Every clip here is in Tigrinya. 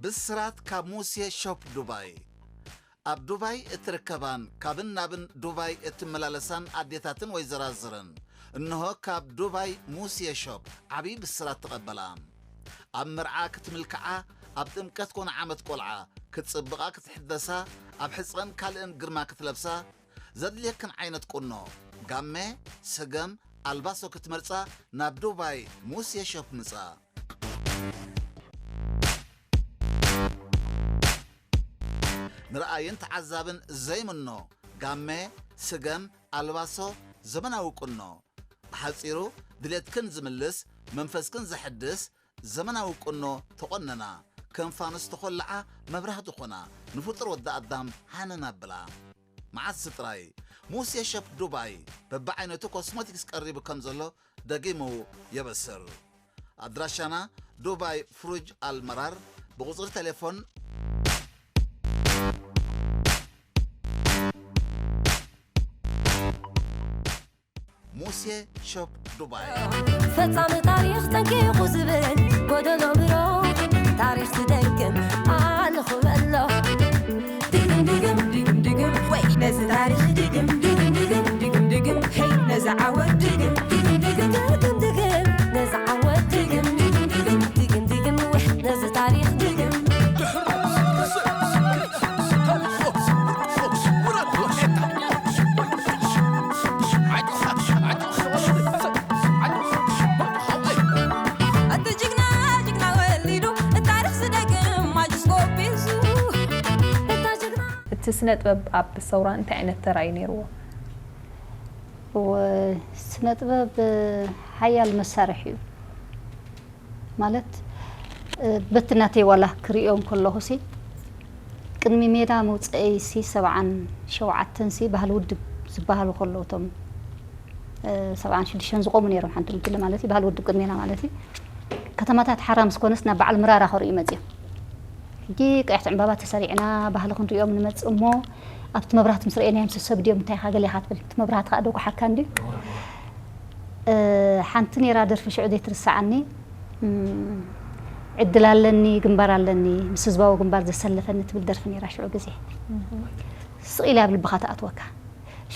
ብስራት ካብ ሙሴ ሾፕ ዱባይ። ኣብ ዱባይ እትርከባን ካብን ናብን ዱባይ እትመላለሳን ኣዴታትን ወይዘራዝርን፣ እንሆ ካብ ዱባይ ሙሴ ሾፕ ዓብዪ ብስራት ተቐበላ። ኣብ መርዓ ክትምልክዓ፣ ኣብ ጥምቀት ኮነ ዓመት ቆልዓ ክትጽብቓ ክትሕደሳ፣ ኣብ ሕጸን ካልእን ግርማ ክትለብሳ፣ ዘድልየክን ዓይነት ቁኖ፣ ጋመ፣ ሰገም፣ ኣልባሶ ክትመርጻ ናብ ዱባይ ሙሴ ሾፕ ምጻ። ንረኣይን ተዓዛብን ዘይምኖ፣ ጋመ፣ ስገም፣ ኣልባሶ፣ ዘመናዊ ቁኖ። ብሓጺሩ፣ ድሌትክን ዝምልስ፣ መንፈስክን ዘሐድስ ዘመናዊ ቁኖ ተቖነና። ከም ፋኑስ ተኾልዓ፣ መብራህቲ ኾና፣ ንፍጡር ወዲ ኣዳም ሃነን ኣብላ። መዓስ ጥራይ፣ ሙሴ ሸፕ ዱባይ በብዓይነቱ ኮስሞቲክስ ቀሪቡ ከም ዘሎ ደጊሙ የበስር። ኣድራሻና ዱባይ ፍሩጅ ኣልመራር፣ ብቁጽሪ ቴሌፎን ሙሴ ሾፕ ዱባይ። ፈጻሚ ታሪኽ ጠንቂቑ ዝብል ጎደሎ ምሮ ታሪኽ ዝደግም ኣነ ክበሎ። ድግም ድግም ድግም ድግም ወይ ነዚ ታሪኽ ድግም ድግም ድግም ድግም ድግም ሄይ ነዚ ዓወት ድግም ድግም ድግም ድግም ድግም ነዚ ዓወት ድግም ድግም ድግም ድግም ድግም ወይ ነዚ ታሪኽ ድግም። እቲ ጅግና ጅግና ወሊዱ ታሪኽ ዝደግም ማጅስኮፕ ሒዙ። እታ ጅግና እቲ ስነ ጥበብ ኣብ ሰውራ እንታይ ዓይነት ተራ እዩ ነይርዎ? እወ፣ ስነ ጥበብ ሓያል መሳርሒ እዩ። ማለት፣ እ፣ በቲ ናተይ ዋላ ክርእዮ እንከለኹሲ፣ ቅድሚ ሜዳ መውፅአይሲ ሰብዓን ሸውዓተንሲ ባህሊ ውድብ ዝበሃሉ ከለዉ እቶም፣ እ፣ ሰብዓን ሽዱሽተን ዝቆሙ ነይሮም፣ ሓንቲ ጉጅለ ማለት እዩ፣ ባህሊ ውድብ ቅድሜና ማለት እዩ። ከተማታት ሓራ ምስ ኮነስ ናብ በዓል ምራራ ከርእዩ መፅዮም። ሕጂ ቀያሕቲ ዕምባባ ተሰሪዕና ባህሊ ክንርእዮም ንመፅእ እሞ፣ ኣብቲ መብራህቲ ምስ ረኣናዮም ሰብ ድዮም እንታይ ኢኻ ገለ ኢኻ ትብል፣ እቲ መብራህቲ ከዓ ደጉሓካ እንድዩ። እ፣ ሓንቲ ነይራ ደርፊ ሽዑ ዘይትርሰዓኒ፣ እም፣ ዕድል ኣለኒ ግንባር ኣለኒ፣ ምስ ህዝባዊ ግንባር ዘሰለፈኒ ትብል ደርፊ ነይራ ሽዑ ግዜ። ስቕ ኢላ ኣብ ልብኻ ትኣትወካ።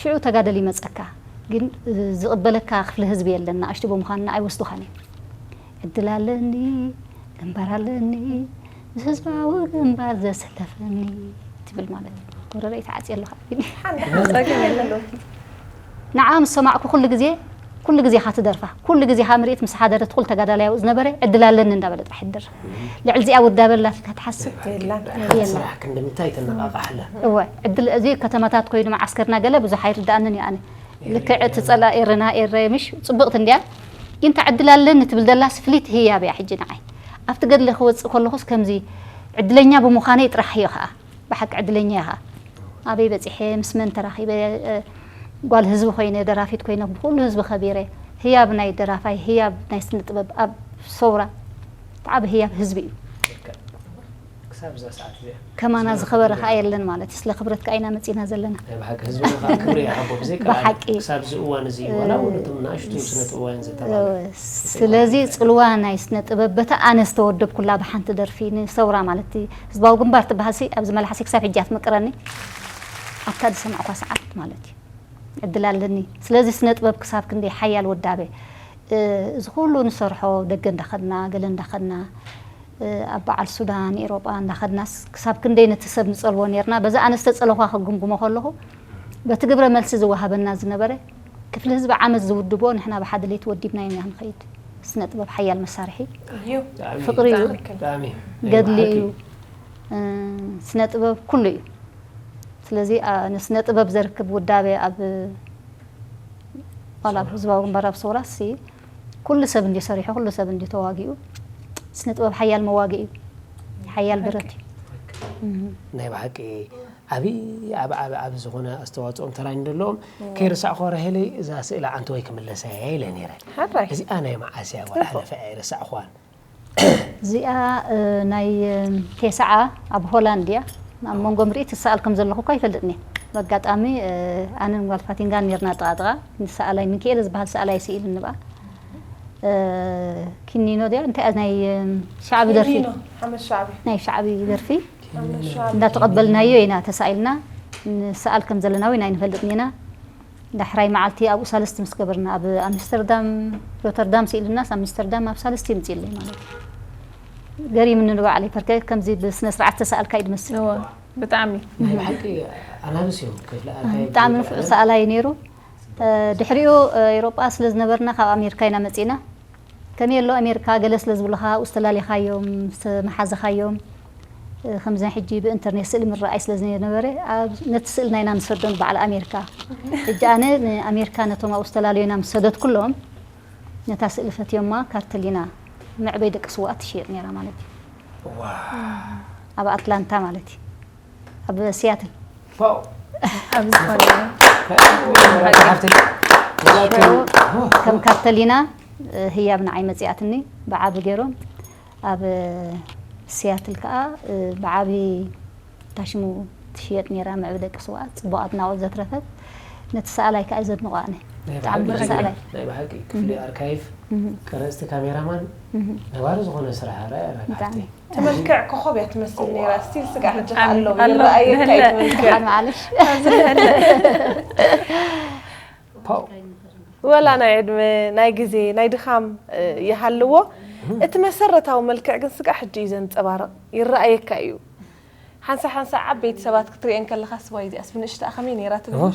ሽዑ ተጋደል ይመጸካ፣ ግን፣ እ፣ ዝቕበለካ ክፍሊ ህዝቢ የለን፣ ንኣሽቱ ብምዃንና ኣይወስዱኻን እዮም። ዕድል ኣለኒ ግንባር ኣለኒ፣ ምስ ህዝባዊ ግንባር ዘሰለፈኒ ትብል ማለት እዩ። ጎረረይ ተዓጽየ ኣለኻ። ሓንቲ ጸገም የለን። ንዓ ምስ ሰማዕኩ ኩሉ ግዜ፣ ኩሉ ግዜ ኢኻ ትደርፋ። ኩሉ ግዜ ኢኻ ምርኢት ምስ ሓደረ ትኹል ተጋዳላይ ኣብኡ ዝነበረ ዕድል ኣለኒ እንዳበለ ጥራሕ ይደርፍ። ልዕሊ እዚኣ ውዳበ ኣላትካ ትሓስብ? የላ። የላ። ስራሕ ክንዲ ምንታይ ተነቓቓሕለ? እወ፣ ዕድል እዚ ከተማታት ኮይኑ መዓስከርና ገለ ብዙሕ ኣይርድኣንን እዩ ኣነ። ልክዕ እቲ ጸላ ኤረና ኤረ ምሽ ጽብቕቲ እንድያ። ግን እታ ዕድል ኣለኒ ትብል ዘላስ ፍልይቲ ህያብ እያ ሕጂ ንዓይ። ኣብቲ ገድሊ ክወጽእ ከለኹስ ከምዚ ዕድለኛ ብምዃነይ ጥራሕ እየ ኸኣ። ብሓቂ ዕድለኛ እየ ኸኣ። ኣበይ በጺሐ፣ ምስ መን ተራኺበ፣ እ፣ ጓል ህዝቢ ኮይነ፣ ደራፊት ኮይነ፣ ብኹሉ ህዝቢ ከቢረ። ህያብ ናይ ደራፋይ፣ ህያብ ናይ ስነ ጥበብ ኣብ ሰውራ፣ እቲ ዓቢ ህያብ ህዝቢ እዩ። ክሳብ እዛ ሰዓት እዚኣ። ከማና ስለ ዝኸበረ ክብሪ ከዓ የለን ማለት እዩ። ስለ ክብረት ከዓ ኢና መጺና ዘለና። ናይ ብሓቂ ህዝብና ከዓ ክብሪ ይሃቦ። ብዘይካ ብሓቂ። ክሳብ እዚ እዋን እዚ ዋላ እውን እቶም ንኣሽቱ ስነ ጥበባውያን ዘተባብዕ። እወ፣ ስለዚ ጽልዋ ናይ ስነ ጥበብ በታ ኣነ ዝተወደብኩላ ብሓንቲ ደርፊ ንሰውራ ማለት እዩ። ህዝባዊ ግንባር ትበሃልሲ ኣብዚ መላሓሲ ክሳብ ሕጂ እያ ትምቅረኒ። ኣብታ ዝሰማዕኳ ሰዓት ማለት እዩ። ዕድል ኣለኒ። ስለዚ ስነ ጥበብ ክሳብ ክንደይ ሓያል ወዳበ። እ፣ እዚ ኩሉ ንሰርሖ ደገ እንዳኸድና፣ ገለ እንዳኸድና፣ እ፣ ኣብ በዓል ሱዳን፣ ኤሮጳ እንዳኸድናስ ክሳብ ክንደይ ነቲ ሰብ ንጸልዎ ኔርና። በዚ ኣነ ዝተጸለኹዋ ክግምግሞ ከለኹ፣ በቲ ግብረ መልሲ ዝወሃበና ዝነበረ፣ ክፍሊ ህዝቢ ዓመት ዝውድቦ ንሕና ብሓደ ለይቲ ወዲብናዮ ኢና ንኸይድ። ስነ ጥበብ ሓያል መሳርሒ እዩ። ብጣዕሚ፣ ፍቕሪ እዩ። ብጣዕሚ፣ ብጣዕሚ። ገድሊ ናይ እዩ። ብሓቂ። እ፣ ስነ ጥበብ ኩሉ እዩ። ስለዚ፣ ኣ፣ ንስነ ጥበብ ዘርክብ ውዳበ ኣብ፣ ዋላ ኣብ ህዝባዊ ግንባር ኣብ ሰውራሲ ኩሉ ሰብ እንድዩ ሰሪሑ፣ ኩሉ ሰብ እንድዩ ተዋጊኡ። ስነ ጥበብ ሓያል መዋግኢ እዩ። ሓያል ብረት እዩ። እህ። ናይ ብሓቂ ዓብዪ፣ ዓብ-፣ ዓብ-፣ ዓብ ዝኾነ ኣስተዋፅኦን ተራን ዘለዎም። እዎ። ከይረሳዕኹ ራሄለይ፣ እዛ ስእሊ ዓንተወይ ክምለሳ እየ ኢለ ነይረ። ሓራይ። እዚኣ ናይ መዓስ እያ፣ ዋላ ክትንፎ። ሓለፈ እያ፣ ኣይረሳዕኹዋን። እዚኣ፣ እ፣ ናይ፣ እ፣ ቴስዓ ኣብ ሆላንድ እያ። ኣብ መንጎ ምርኢት ትሰኣል ከም ዘለኹ እኳ ኣይፈልጥን እየ። ብኣጋጣሚ፣ እ፣ ኣነን ጓል ፋቲንጋን ኔርና ጥቓ ጥቓ። ንሰኣላይ ሚኪኤል ዝበሃል ሰኣላይ ስኢሉኒ ብኣ። ኪኒኖ ድያ እንታይ ናይ ሻዕቢ ደርፊ፣ ሓመድ ሻዕቢ፣ ናይ ሻዕቢ ደርፊ እንዳተቐበልናዮ ኢና ተሳኢልና። ንሰኣል ከም ዘለና እውን ኣይንፈልጥን ኢና። ዳሕራይ መዓልቲ ኣብኡ ሳልስቲ ምስ ገበርና ኣብ ኣምስተርዳም፣ ሮተርዳም ስኢልናስ ኣምስተርዳም ኣብ ሳልስቲ ይምፅእለይ ማለት እዩ። ገሪምኒ ንባዕለይ ፐርከ ከምዚ ብስነ ስርዓት ተሳኣልካ እዩ ዝመስል። እወ፣ ብጣዕሚ። ናይ ብሓቂ ኣናብስ እዮም ክፍሊ ኣርካይቭ ብጣዕሚ ንፉዕ ዝብዕል። ሰኣላይ ነይሩ። ድሕሪኡ ኤውሮጳ ስለ ዝነበርና ካብ ኣሜሪካ ኢና መጺና። ከመይ ኣሎ ኣሜሪካ ገለ ስለ ዝብሉኻ ኣብኡ ዝተላለኻዮም ዝተመሓዘኻዮም ከምዚ ናይ ሕጂ ብኢንተርኔት ስእሊ ምረኣይ ስለ ዘይነበረ ኣብ ነቲ ስእልና ኢና ንሰዶ ንበዓል ኣሜሪካ። ሕጂ ኣነ ንኣሜሪካ ነቶም ኣብኡ ዝተላለዩና ምስ ሰደድኩሎም ነታ ስእሊ ፈትዮማ ካርተሊና መዕበይ ደቂ ስውኣት ትሽየጥ ነይራ ማለት እዩ። ኣብ ኣትላንታ ማለት እዩ። ኣብ ሲያትል ፋው ኣብ ዝኾነ ሓፍተይ ከም ካርተሊና ህያብ ንዓይ መፂኣትኒ ብዓቢ ገይሮም ኣብ ሲያትል ከዓ ብዓቢ ታሽሙ ትሽየጥ ነይራ ምዕቢ ደቂ ስውኣት ፅቡቓት ናብኡ ዘትረፈት ነቲ ሰኣላይ ከዓ ዘድንቖ ኣነ ብጣዕሚ ደስ ሰኣላይ ናይ ብሓቂ ክፍሊ ኣርካይቭ ቀረፅቲ ካሜራማን ነባሪ ዝኾነ ስራሕ ራያ ራካ ሓፍተይ ትመልክዕ ኮኾብ እያ ትመስል ነይራ ስቲል ስጋ ሕጂ ኣሎ ይረኣየካ እዩ ትመልክዕ ማለሽ ወላ ናይ ዕድመ ናይ ግዜ ናይ ድኻም ይሃልዎ እቲ መሰረታዊ መልክዕ ግን ስጋ ሕጂ እዩ ዘንፀባርቕ ይረኣየካ እዩ ሓንሳ ሓንሳ ዓበይቲ ሰባት ክትሪኤን ከለኻ ስዋይ እዚኣስ ብንእሽትኣ ከመይ ነይራ ትብል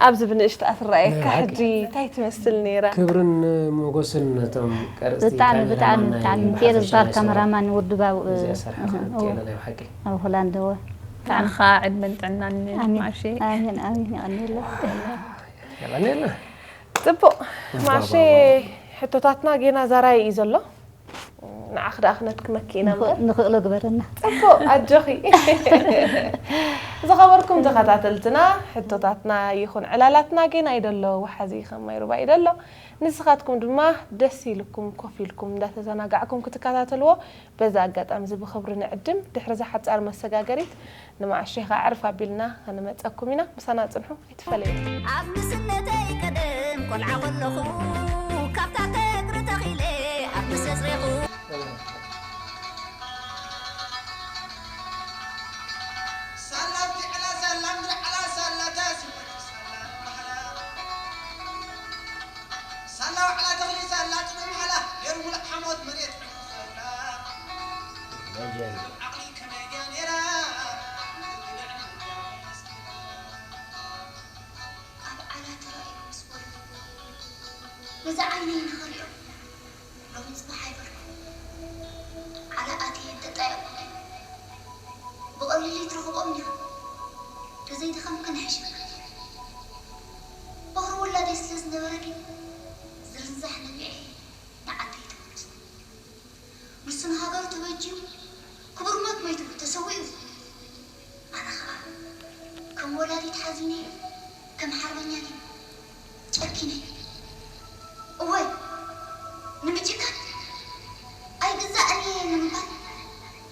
ኣብዚ ብንእሽትኣ ትረኣየካ ሕጂ እንታይ ትመስል ነይራ ክብርን ሞጎስን ነቶም ቀረፅቲ ብጣዕሚ ብጣዕሚ ብጣዕሚ ቴር ዝበሃል ካመራማን ውድባው ናይ ሓቂ ኣብ ሆላንድ እወ ንዓኻ ዕድመን ጥዕናን ማሼ ኣሜን ኣሜን የቐንየለ የቐንየለ ፅቡቕ ማሼ ሕቶታትና ጌና ዛራይ እዩ ዘሎ ንዓኽ ደኣ ክነድክመኪ ኢና እምበር ንኽእሎ ግበረና ጽቡቕ ኣጆኺ ዝኸበርኩም ተኸታተልትና ሕቶታትና ይኹን ዕላላትና ጌና እዩ ደሎ ወሓዚ ከም ማይ ሩባ እዩ ደሎ ንስኻትኩም ድማ ደስ ኢልኩም ኮፍ ኢልኩም እንዳተዘናጋዕኩም ክትከታተልዎ በዚ ኣጋጣሚ እዚ ብኽብሪ ንዕድም ድሕሪ እዛ ሓጻር መሰጋገሪት ንመዓሸኻ ዕርፍ ኣቢልና ከነመጸኩም ኢና ምሳና ጽንሑ ኣይትፈለዩ ኣብ ንስነተይ ቀደም ቆልዓ ከለኹ ካብታ ተግሪ ተኺለ ኣብ ምሰስሬኹ በዚ ዓይነይ ንኽሪኦ ሎሚ ፅባሕ ኣይበልኩ ዓላ ኣትየ እንተጣየቑ ብቐሊሉ ይትረኽቦም ነይሩ ተዘይደኸምክን ሕሽም በኽሪ ውላደይ ስለ ዝነበረ ግን ዝርንዛሕ ነቢዐ ንዓደይ ተመለስኩ ንሱ ንሃገሩ ተበጅዩ ክቡር ሞት ሞይቱ ተሰዊኡ ኣነ ኸዓ ከም ወላዲት ሓዚነ ከም ሓርበኛ ግን ጨኪነ እወ ንምጭካን ኣይግዛእን እየ ንምባል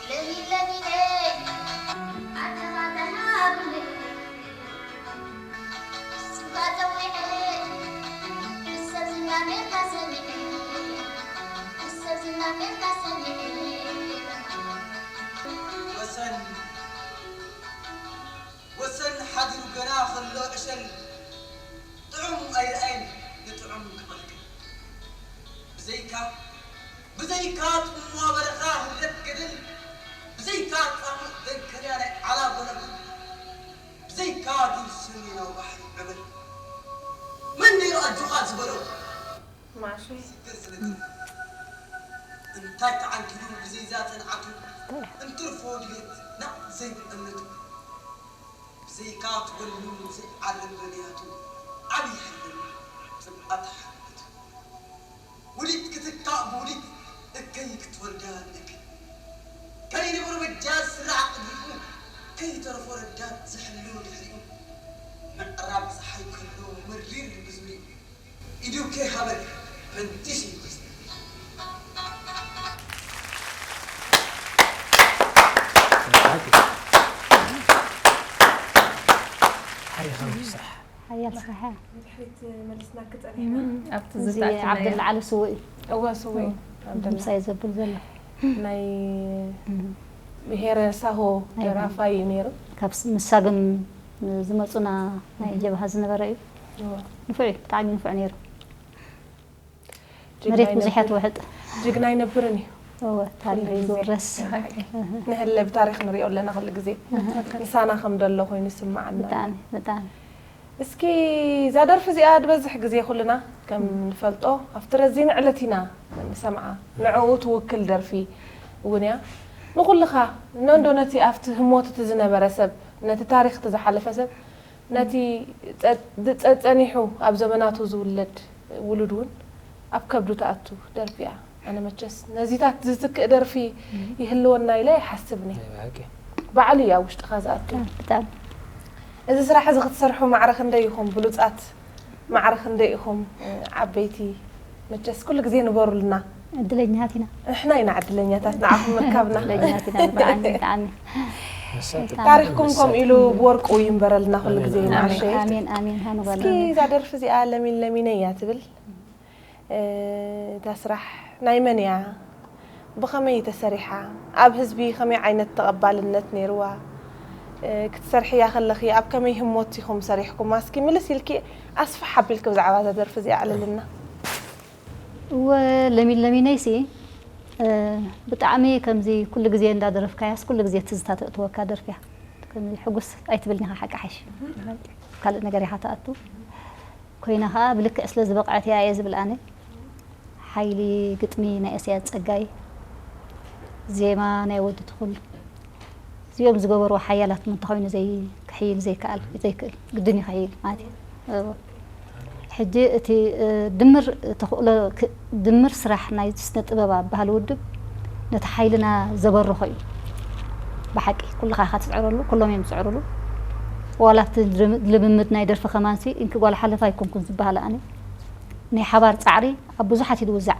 ለሚን ለሚነ ኣተኻተና ብልብ ወሰን ሓዲሩ ገና ከሎ ዕሸል ጥዑም ኣይረኣየን ንጥዑም ክቐልቅል ብዘይካ ብዘይካ ጽምዋ በረኻ ህለት ገደል ብዘይካ ጻምእ ደንከልያ ናይ ዓላ ጎለጉል ብዘይካ ዱር ሰሜናዊ ባሕሪ ዕበል መን ነይሩ ኣጆኻ ዝበሎ ማሹ እንታይ ተዓንኪሉ ብዘይዛ ጽንዓቱ እንትርፎ ድሌት ናቕ ዘይብል እምነቱ ብዘይካ ትወልኑ ዘይዓርብ ብንያቱ ዓብዪ ሕልም ጽብቓት ሓርነቱ ውዲት ክትካእ ብውዲት እከይ ክትወልዳ ንእከይ ከይንብሩ በጃ ዝስራዕ ቅድሚኡ ከይተረፎ ረዳት ዝሕሉ ድሕሪኡ ምዕራብ ዝሓይ ከሎ መሪር ብዙሪኡ ኢዱ ከይሃበ ፈንቲሽ ይመስል ሓሪኻ ምስራሕ ሓያል ስራሕ እያ። ንድሕሪት መሊስና ክፀኒሕና ኣብቲ እዚ ዝታትና ዓብደላ ዓሊ ስውእ እዩ። እወ ስውእ እዩ። ዓብደላ ድምፃይ ዘብል ዘሎ ናይ ብሄረ ሳሆ ደራፋይ እዩ ነይሩ። ካብ ስ- ምስ ሳግም ዝመፁና ናይ ጀብሃ ዝነበረ እዩ። እወ። ንፉዕ እዩ፣ ብጣዕሚ ንፉዕ ነይሩ። ጅግና መሬት ይነብር- ብዙሕ እያ ትውሕጥ። ጅግና ይነብርን እዩ። እወ፣ ታሪኽ እዩ ዝውረስ። ንህለ ብታሪኽ ንሪኦ ኣለና ኩሉ ግዜ። ምሳና ከም ዘሎ ኮይኑ ይስምዓና። ብጣዕሚ ብጣዕሚ እስኪ እዛ ደርፊ እዚኣ ዝበዝሕ ግዜ ኩልና ከም ንፈልጦ ኣብቲ ረዚን ዕለት ኢና ንሰምዓ። ንዕኡ ትውክል ደርፊ እውን እያ። ንኩልኻ ነንዶ ነቲ ኣብቲ ህሞት እቲ ዝነበረ ሰብ፣ ነቲ ታሪኽ እቲ ዝሓለፈ ሰብ፣ ነቲ ጸ- ጸ- ጸኒሑ ኣብ ዘመናቱ ዝውለድ ውሉድ እውን ኣብ ከብዱ ትኣቱ ደርፊ እያ። ኣነ መቸስ ነዚታት ዝትክእ ደርፊ ይህልወና ኢለ ይሓስብኒ። ናይ ብሓቂ ባዕሉ እዩ ኣብ ውሽጥኻ ዝኣቱ። ብጣዕሚ እዚ ስራሕ እዚ ክትሰርሑ ማዕረ ክንደይ ኢኹም ብሉጻት፣ ማዕረ ክንደይ ኢኹም እ፣ ዓበይቲ። መቸስ ኩሉ ግዜ ንበሩልና። ዕድለኛት ኢና። ንሕና ኢና ዕድለኛታት ንዓኹም ምርካብና። ዕድለኛት ኢና ብጣዕሚ ብጣዕሚ። ንሳ ብጣዕሚ ታሪኽኩም ከምኡ ኢሉ ብወርቁ ይንበረልና ኩሉ ግዜ ኣሜን። ማሸ። ኣሜን ኣሜን ሃንጓል እስኪ እዛ ደርፊ እዚኣ ለሚን ለሚነ እያ ትብል። እ፣ እታ ስራሕ ናይ መን እያ? ብኸመይ ተሰሪሓ? ኣብ ህዝቢ ከመይ ዓይነት ተቐባልነት ነይርዋ? እ፣ ክትሰርሕያ ከለኺ ኣብ ከመይ ህሞት ኢኹም ሰሪሕኩማ? እስኪ ምልስ ኢልኪ ኣስፍሕ ኣቢልኪ ብዛዕባ እዛ ደርፊ እዚኣ ኣዕልልና። እወ ለሚን ለሚነይሲ እ፣ ብጣዕሚ ከምዚ ኩሉ ግዜ እንዳደረፍካያስ ኩሉ ግዜ ትዝታ ተእትወካ ደርፊያ። ከምዚ ሕጉስ ኣይትብልኒ ኢኻ ሓቂ ሓይሽ። ካልእ ነገር ኢኻ ትኣቱ። ኮይና ኸኣ ብልክዕ ስለ ዝበቕዐት እያ እየ ዝብል ኣነ። ሓይሊ ግጥሚ ናይ እስያስ ጸጋይ፣ ዜማ ናይ ወዲ ትኹል፣ እዚኦም ዝገበርዎ ሓያላት ምን ተኾይኑ ዘይ ክሕይል ዘይከኣል ዘይክእል ግድን ይኽሕይል ማለት እዩ። ሕጂ እቲ ድምር ተኽእሎ ድምር ስራሕ ናይ ስነ ጥበብ ኣብ ባህሊ ውድብ ነቲ ሓይልና ዘበርኾ እዩ። ብሓቂ ኩልኻ ኢኻ ትፅዕረሉ፣ ኩሎም እዮም ዝፅዕርሉ። ዋላ ኣብቲ ልምምድ ናይ ደርፊ ከማንሲ እንኪ ጓል ሓለፋ ኣይኮንኩን ዝበሃል ኣነ ናይ ሓባር ፃዕሪ ኣብ ብዙሓት እዩ ዝውዛዕ።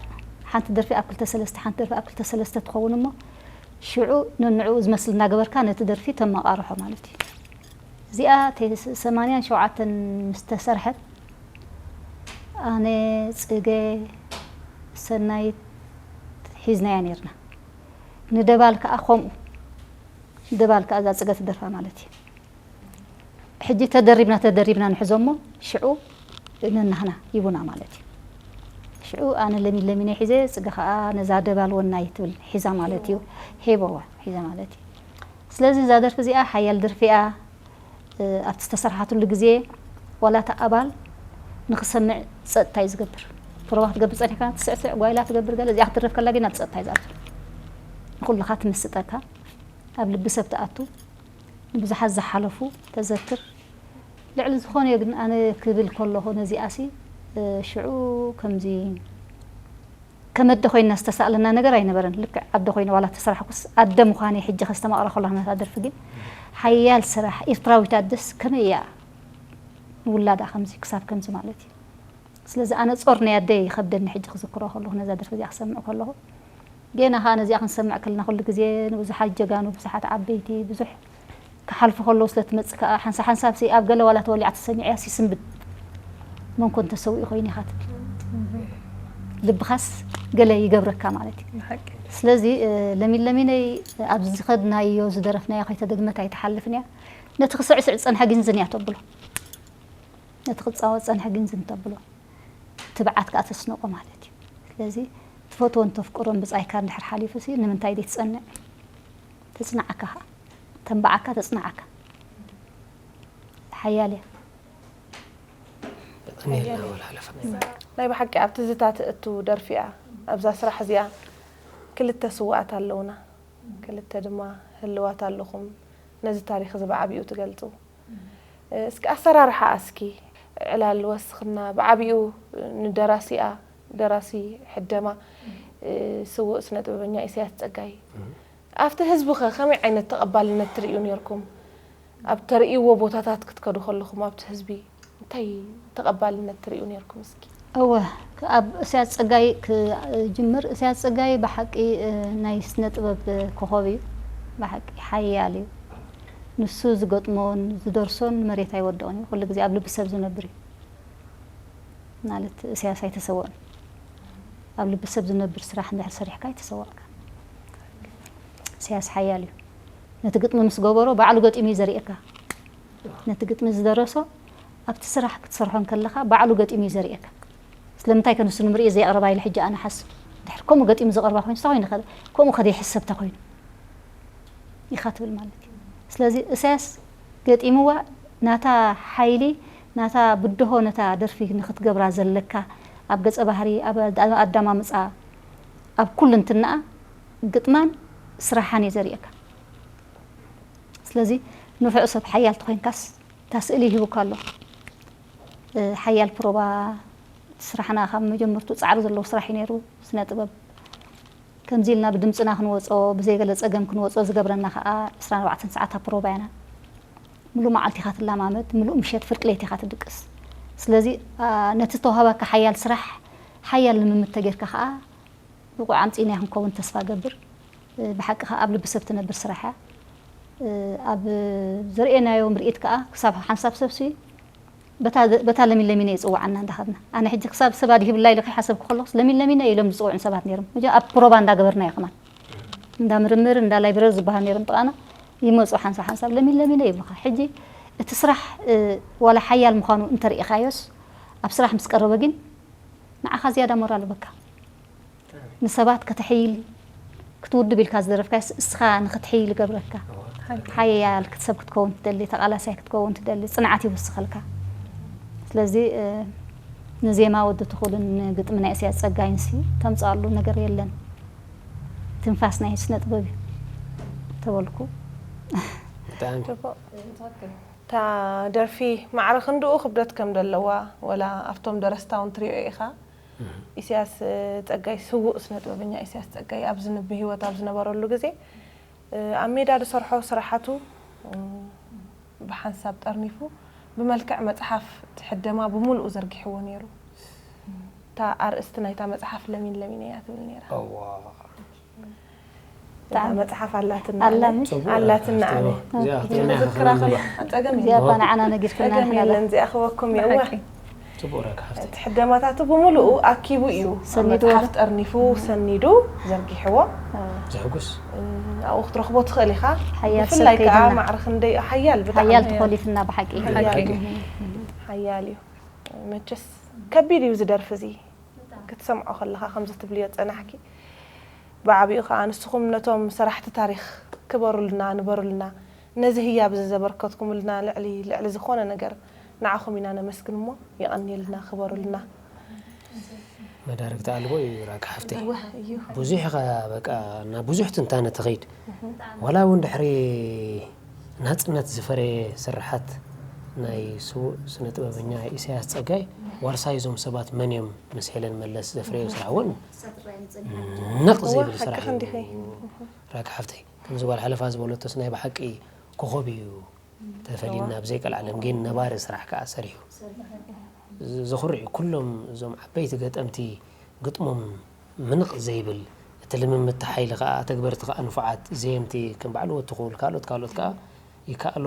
ሓንቲ ደርፊ ኣብ ክልተ ሰለስተ ሓንቲ ደርፊ ኣብ ክልተ ሰለስተ ትኸውን እሞ ሽዑ ነንዕኡ ዝመስል እናገበርካ ነቲ ደርፊ ተመቓርሖ ማለት እዩ። እዚኣ ሰማንያን ሸውዓተን ምስ ተሰርሐት ኣነ፣ ፅገ፣ ሰናይት ሒዝናያ ነይርና። ንደባል ከዓ ከምኡ ንደባል ከዓ እዛ ፅገ ትደርፋ ማለት እዩ። ሕጂ ተደሪብና ተደሪብና ንሕዞ እሞ ሽዑ ነናህና ሂቡና ማለት እዩ። ሽዑ ኣነ ለሚን ለሚነ ሒዘ ፅገ ከዓ ነዛ ደባል ወናይ ትብል ሒዛ ማለት እዩ። ሄበዋ ሒዛ ማለት እዩ። ስለዚ እዛ ደርፊ እዚኣ ሓያል ደርፊ እያ። ኣብቲ ዝተሰርሓትሉ ግዜ ዋላ እቲ ኣባል ንክሰምዕ ፀጥታ እዩ ዝገብር። ፕሮባ ክትገብር ፀኒሕካ ትስዕስዕ ጓይላ ትገብር ገለ እዚኣ ክትደርፍ ከላ ግን ኣብ ፀጥታ እዩ ዝኣቱ። ንኩልኻ ትምስጠካ ኣብ ልቢ ሰብ ትኣቱ። ንብዙሓት ዝሓለፉ ተዘክር። ልዕሊ ዝኾነ ግን ኣነ ክብል ከለኹ ነዚኣሲ ሽዑ ከምዚ ከም ኣደ ኮይና ዝተሳእለና ነገር ኣይነበረን። ልክዕ ኣደ ኮይነ ዋላ ተሰራሕኩስ ኣደ ምዃነይ ሕጂ ከስተማቕራ ከለኹ ነታ ደርፊ ግን ሓያል ስራሕ ኤርትራዊት ኣደስ ከመይ እያ ንውላዳ ከምዚ ክሳብ ከምዚ ማለት እዩ። ስለዚ ኣነ ጾር ናይ ኣደይ ይኸብደኒ ሕጂ ክዝክሮ ከለኹ ነዛ ደርፊ እዚኣ ክሰምዕ ከለኹ። ጌና ኸኣ ነዚኣ ክንሰምዕ ከለና ኩሉ ግዜ ንብዙሓት ጀጋኑ ብዙሓት ዓበይቲ ብዙሕ ክሓልፉ ከለዉ ስለ ትመጽእ ከኣ ሓንሳብ ሓንሳብ ሲ ኣብ ገለ ዋላ ተወሊዓ ተሰሚዐያ ሲ ስንብድ መን ኮን ተሰዊኡ ኮይኑ ኢኻ ትብል። ልብኻስ ገለ ይገብረካ ማለት እዩ። ስለዚ ለሚን ለሚነይ ኣብዚ ዝኸድናዮ ዝደረፍናዮ ከይተደግመት ኣይትሓልፍን እያ። ነቲ ክስዕስዕ ዝጸንሐ ግንዝን እያ ተብሎ። ነቲ ክጻወት ጸንሐ ግንዝን ተብሎ። ትብዓት ከኣ ተስንቆ ማለት እዩ። ስለዚ ትፈትዎን ተፍቅሮን ብጻይካ እንድሕር ሓሊፉ ሲ ንምንታይ ደይ ትጸንዕ? ተጽንዓካ ከኣ ተንብዓካ ተጽንዓካ። ሓያል እያ። ጠሚርና ወላ ሓለፈ ናይ ብሓቂ ኣብ ትዝታ ትእቱ ደርፊ እያ። ኣብዛ ስራሕ እዚኣ ክልተ ስውኣት ኣለውና፣ ክልተ ድማ ህልዋት ኣለኹም። ነዚ ታሪኽ እዚ ብዓቢኡ ትገልጹ። እስኪ ኣሰራርሓ እስኪ ዕላል ወስኽና ብዓቢኡ ንደራሲኣ ደራሲ ሕደማ ስውእ ስነ ጥበበኛ ኢሳያስ ጸጋይ ኣብቲ ህዝቢ ኸ ከመይ ዓይነት ተቐባልነት ትርእዩ ነርኩም? ኣብ ተርእይዎ ቦታታት ክትከዱ ከለኹም ኣብቲ ህዝቢ እንታይ ተቐባልነት ትርእዩ ነርኩም እስኪ? እወ ኣብ እስያስ ጸጋይ ክጅምር እስያስ ጸጋይ ብሓቂ ናይ ስነ ጥበብ ኮኸብ እዩ። ብሓቂ ሓያል እዩ። ንሱ ዝገጥሞን ዝደርሶን መሬት ኣይወድቕን እዩ። ኩሉ ግዜ ኣብ ልቢ ሰብ ዝነብር እዩ። ማለት እሰያስ ኣይተሰወእን። ኣብ ልቢ ሰብ ዝነብር ስራሕ እንድሕር ሰሪሕካ ኣይተሰወቕካ። እሰያስ ሓያል እዩ። ነቲ ግጥሚ ምስ ገበሮ ባዕሉ ገጢሙ እዩ ዘርእየካ። ነቲ ግጥሚ ዝደረሶ ኣብቲ ስራሕ ክትሰርሖ እንከለኻ ባዕሉ ገጢሙ እዩ ዘርእየካ። ስለምንታይ ከ ንሱ ንምርኢት ዘየቕረባ ኢለ ሕጂ ኣነ ሓስብ። ድሕር ከምኡ ገጢሙ ዘቕርባ ኮይኑ እንታይ ኮይኑ ኸ-፣ ከምኡ ከ ዘይሕሰብ እንታይ ኮይኑ ኢኻ ትብል ማለት እዩ። ስለዚ እሰያስ ገጢምዋ ናታ ሓይሊ፣ ናታ ብድሆ ነታ ደርፊ ንኽትገብራ ዘለካ ኣብ ገጸ ባህሪ፣ ኣብ ኣዳ-፣ ኣዳማምጻ፣ ኣብ ኩሉ እንትንኣ ግጥማን ስራሓን እዩ ዘርእየካ። ስለዚ ንፉዕ ሰብ ሓያል ተኾይንካስ እታ ስእሊ ይህቡካ ኣሎ። እ፣ ሓያል ፕሮባ ስራሕና ካብ መጀመርቱ ጻዕሪ ዘለዎ ስራሕ እዩ ነይሩ። ስነ ጥበብ ከምዚ ኢልና ብድምጽና ክንወጾ፣ ብዘይ ገለ ጸገም ክንወጾ ዝገብረና ከኣ ዕስራን ኣርባዕተን ሰዓት ኣብ ፕሮባ ኢና። ምሉእ መዓልቲ ኢኻ ትለማመድ፣ ምሉእ ምሸት ፍርቂ ለይቲ ኢኻ ትድቅስ። ስለዚ፣ ኣ፣ ነቲ ዝተዋህበካ ሓያል ስራሕ ሓያል ልምምድ ተጌርካ ከኣ ብቑዕ ኣምጺእናዮ ክንከውን ተስፋ እገብር። እ፣ ብሓቂ ከኣ ኣብ ልቢ ሰብ ትነብር ስራሕ እያ። እ፣ ኣብ ዘርእየናዮ ምርኢት ከኣ ክሳብ ሓንሳብ ሰብሲ በታ፣ በታ ለሚን ለሚነ ይጽውዓና እንዳኸድና። ኣነ ሕጂ ክሳብ ሰብ ኣድሂብላ ኢለ ከይሓሰብኩ ከለኹስ ለሚን ለሚነ ኢሎም ዝጽውዑን ሰባት ነይሮም። ሕጂ ኣብ ፕሮባ እንዳገበርና እዩ ከማን። እንዳ ምርምር፣ እንዳ ላይብረሪ ዝበሃል ነይሮም ጥቓና ይመጹ ሓንሳብ ሓንሳብ ለሚን ለሚነ ይብሉኻ። ሕጂ እቲ ስራሕ፣ እ፣ ዋላ ሓያል ምዃኑ እንተርኢኻዮስ ኣብ ስራሕ ምስ ቀረበ ግን ንዓኻ ዝያዳ ሞራል ይህበካ። ንሰባት ከተሐይል ክትውድብ ኢልካ ዝደረፍካስ እስኻ ንክትሕይል ይገብረካ። ሓያል ክት-፣ ሰብ ክትከውን ትደሊ፣ ተቓላሳይ ክትከውን ትደሊ፣ ጽንዓት ይውስኸልካ። ስለዚ፣ እ፣ ንዜማ ወዲ ትኹልን ንግጥሚ ናይ እስያስ ጸጋይንሲ ተምጽኣሉ ነገር የለን። ትንፋስ ናይ ስነ ጥበብ እዩ ተበልኩ። ብጣዕሚ። ጽቡቕ። እታ ደርፊ ማዕረ ክንድኡ ክብደት ከም ዘለዋ ወላ ኣብቶም ደረስታ እውን ትሪኦ ኢኻ። እህ። ኢሳያስ፣ እ፣ ጸጋይ፣ ስዉእ ስነ ጥበበኛ ኢሳያስ ጸጋይ ኣብ ዝን-፣ ብህይወት ኣብ ዝነበረሉ ግዜ፣ እ፣ ኣብ ሜዳ ዝሰርሖ ስራሓቱ፣ እ፣ ብሓንሳብ ጠርኒፉ ብመልክዕ መጽሓፍ እቲ ሕደማ ብምሉኡ ዘርጊሕዎ ነይሩ። እታ ኣርእስቲ ናይታ መጽሓፍ ለሚን ለሚን እያ ትብል ነይራ። እዋ። እታ ብጣዕሚ መጽሓፍ ኣላትና ኣላ ኣነ። ምሽ? ጽቡቕ ኣላትና ኣነ። እዚኣ ክትብልና ኢኻ ዝክራ ክንብላ። ከ-፣ ጸገም እዚኣ የለን። እባ ንዓና ነጊርክና ጸገም ንሕና የለን፣ እዚኣ ክበኩም እየ። እወ። ብሓቂ። ጽቡቕ ረካ ሓፍተይ። እቲ ሕደማታቱ ብምሉኡ ኣኪቡ እዩ። ኣብ ሰኒዱ መጽሓፍ ወረ-፣ ጠርኒፉ፣ እም። ሰኒዱ፣ ዘርጊሕዎ። ኣዎ። ዘሕጉስ። እ፣ ኣብኡ ክትረኽቦ ትኽእል ኢኻ። ሓያል ሰብ ብፍላይ ከኣ ከይድና። ማዕረ ክንደይ ሓያል፣ ብጣዕሚ ሓያል ሓያል። ተኾሊፍና ብሓቂ። ሓያል ሓያል እዩ። እዩ። ሓያል እዩ። መቸስ ከቢድ እዩ እዚ ደርፊ እዚ። ክትሰምዖ ከለኻ ከምዚ ትብልዮ ጸናሕኪ። ብዓቢኡ ከኣ ንስኹም ነቶም ሰራሕቲ ታሪኽ ክበሩልና፣ ንበሩልና። ነዚ ህያብ እዚ ዘበርከትኩምልና ልዕሊ፣ ልዕሊ ዝኾነ ነገር ንዓኹም ኢና ነመስግን እሞ የቐንየልና፣ ክበሩልና። መዳርግቲ ኣልቦ እዩ ራካ ሓፍተይ። እወ፣ እዩ። ብዙሕ ኢኻ በቃ ናብ ብዙሕ ትንታነ ትኸይድ። እህ። ዋላ እውን ድሕሪ ናጽነት ዝፈረየ ስርሓት ናይ ስዉእ ስነ ጥበበኛ ኢሳያስ ጸጋይ ዋርሳይ እዞም ሰባት መን እዮም? ምስ ሄለን መለስ ዘፍረዮ ስራሕ እውን ነቕ እወ፣ ዘይብል ሓቂ ስራሕ እዩ። ክንዲኺ። ራካ ሓፍተይ፣ ከምዚ ጓል ሓለፋ ዝበለቶስ ናይ ብሓቂ ኮኾብ እዩ። ተፈሊና እወ። ብዘይ ቀልዓለም ግን ነባሪ ስራሕ ከኣ ሰሪሑ። ዝ-፣ ዘኹርዕ እዩ። ኩሎም እዞም ዓበይቲ ገጠምቲ ግጥሞም ምንቕ ዘይብል፣ እቲ ልምምድ ሓይሊ ከኣ፣ ተግበርቲ ከኣ ንፉዓት፣ ዘየምቲ ከም በዓል ወትኹል፣ ካልኦት፣ ካልኦት ከኣ ይከኣሎ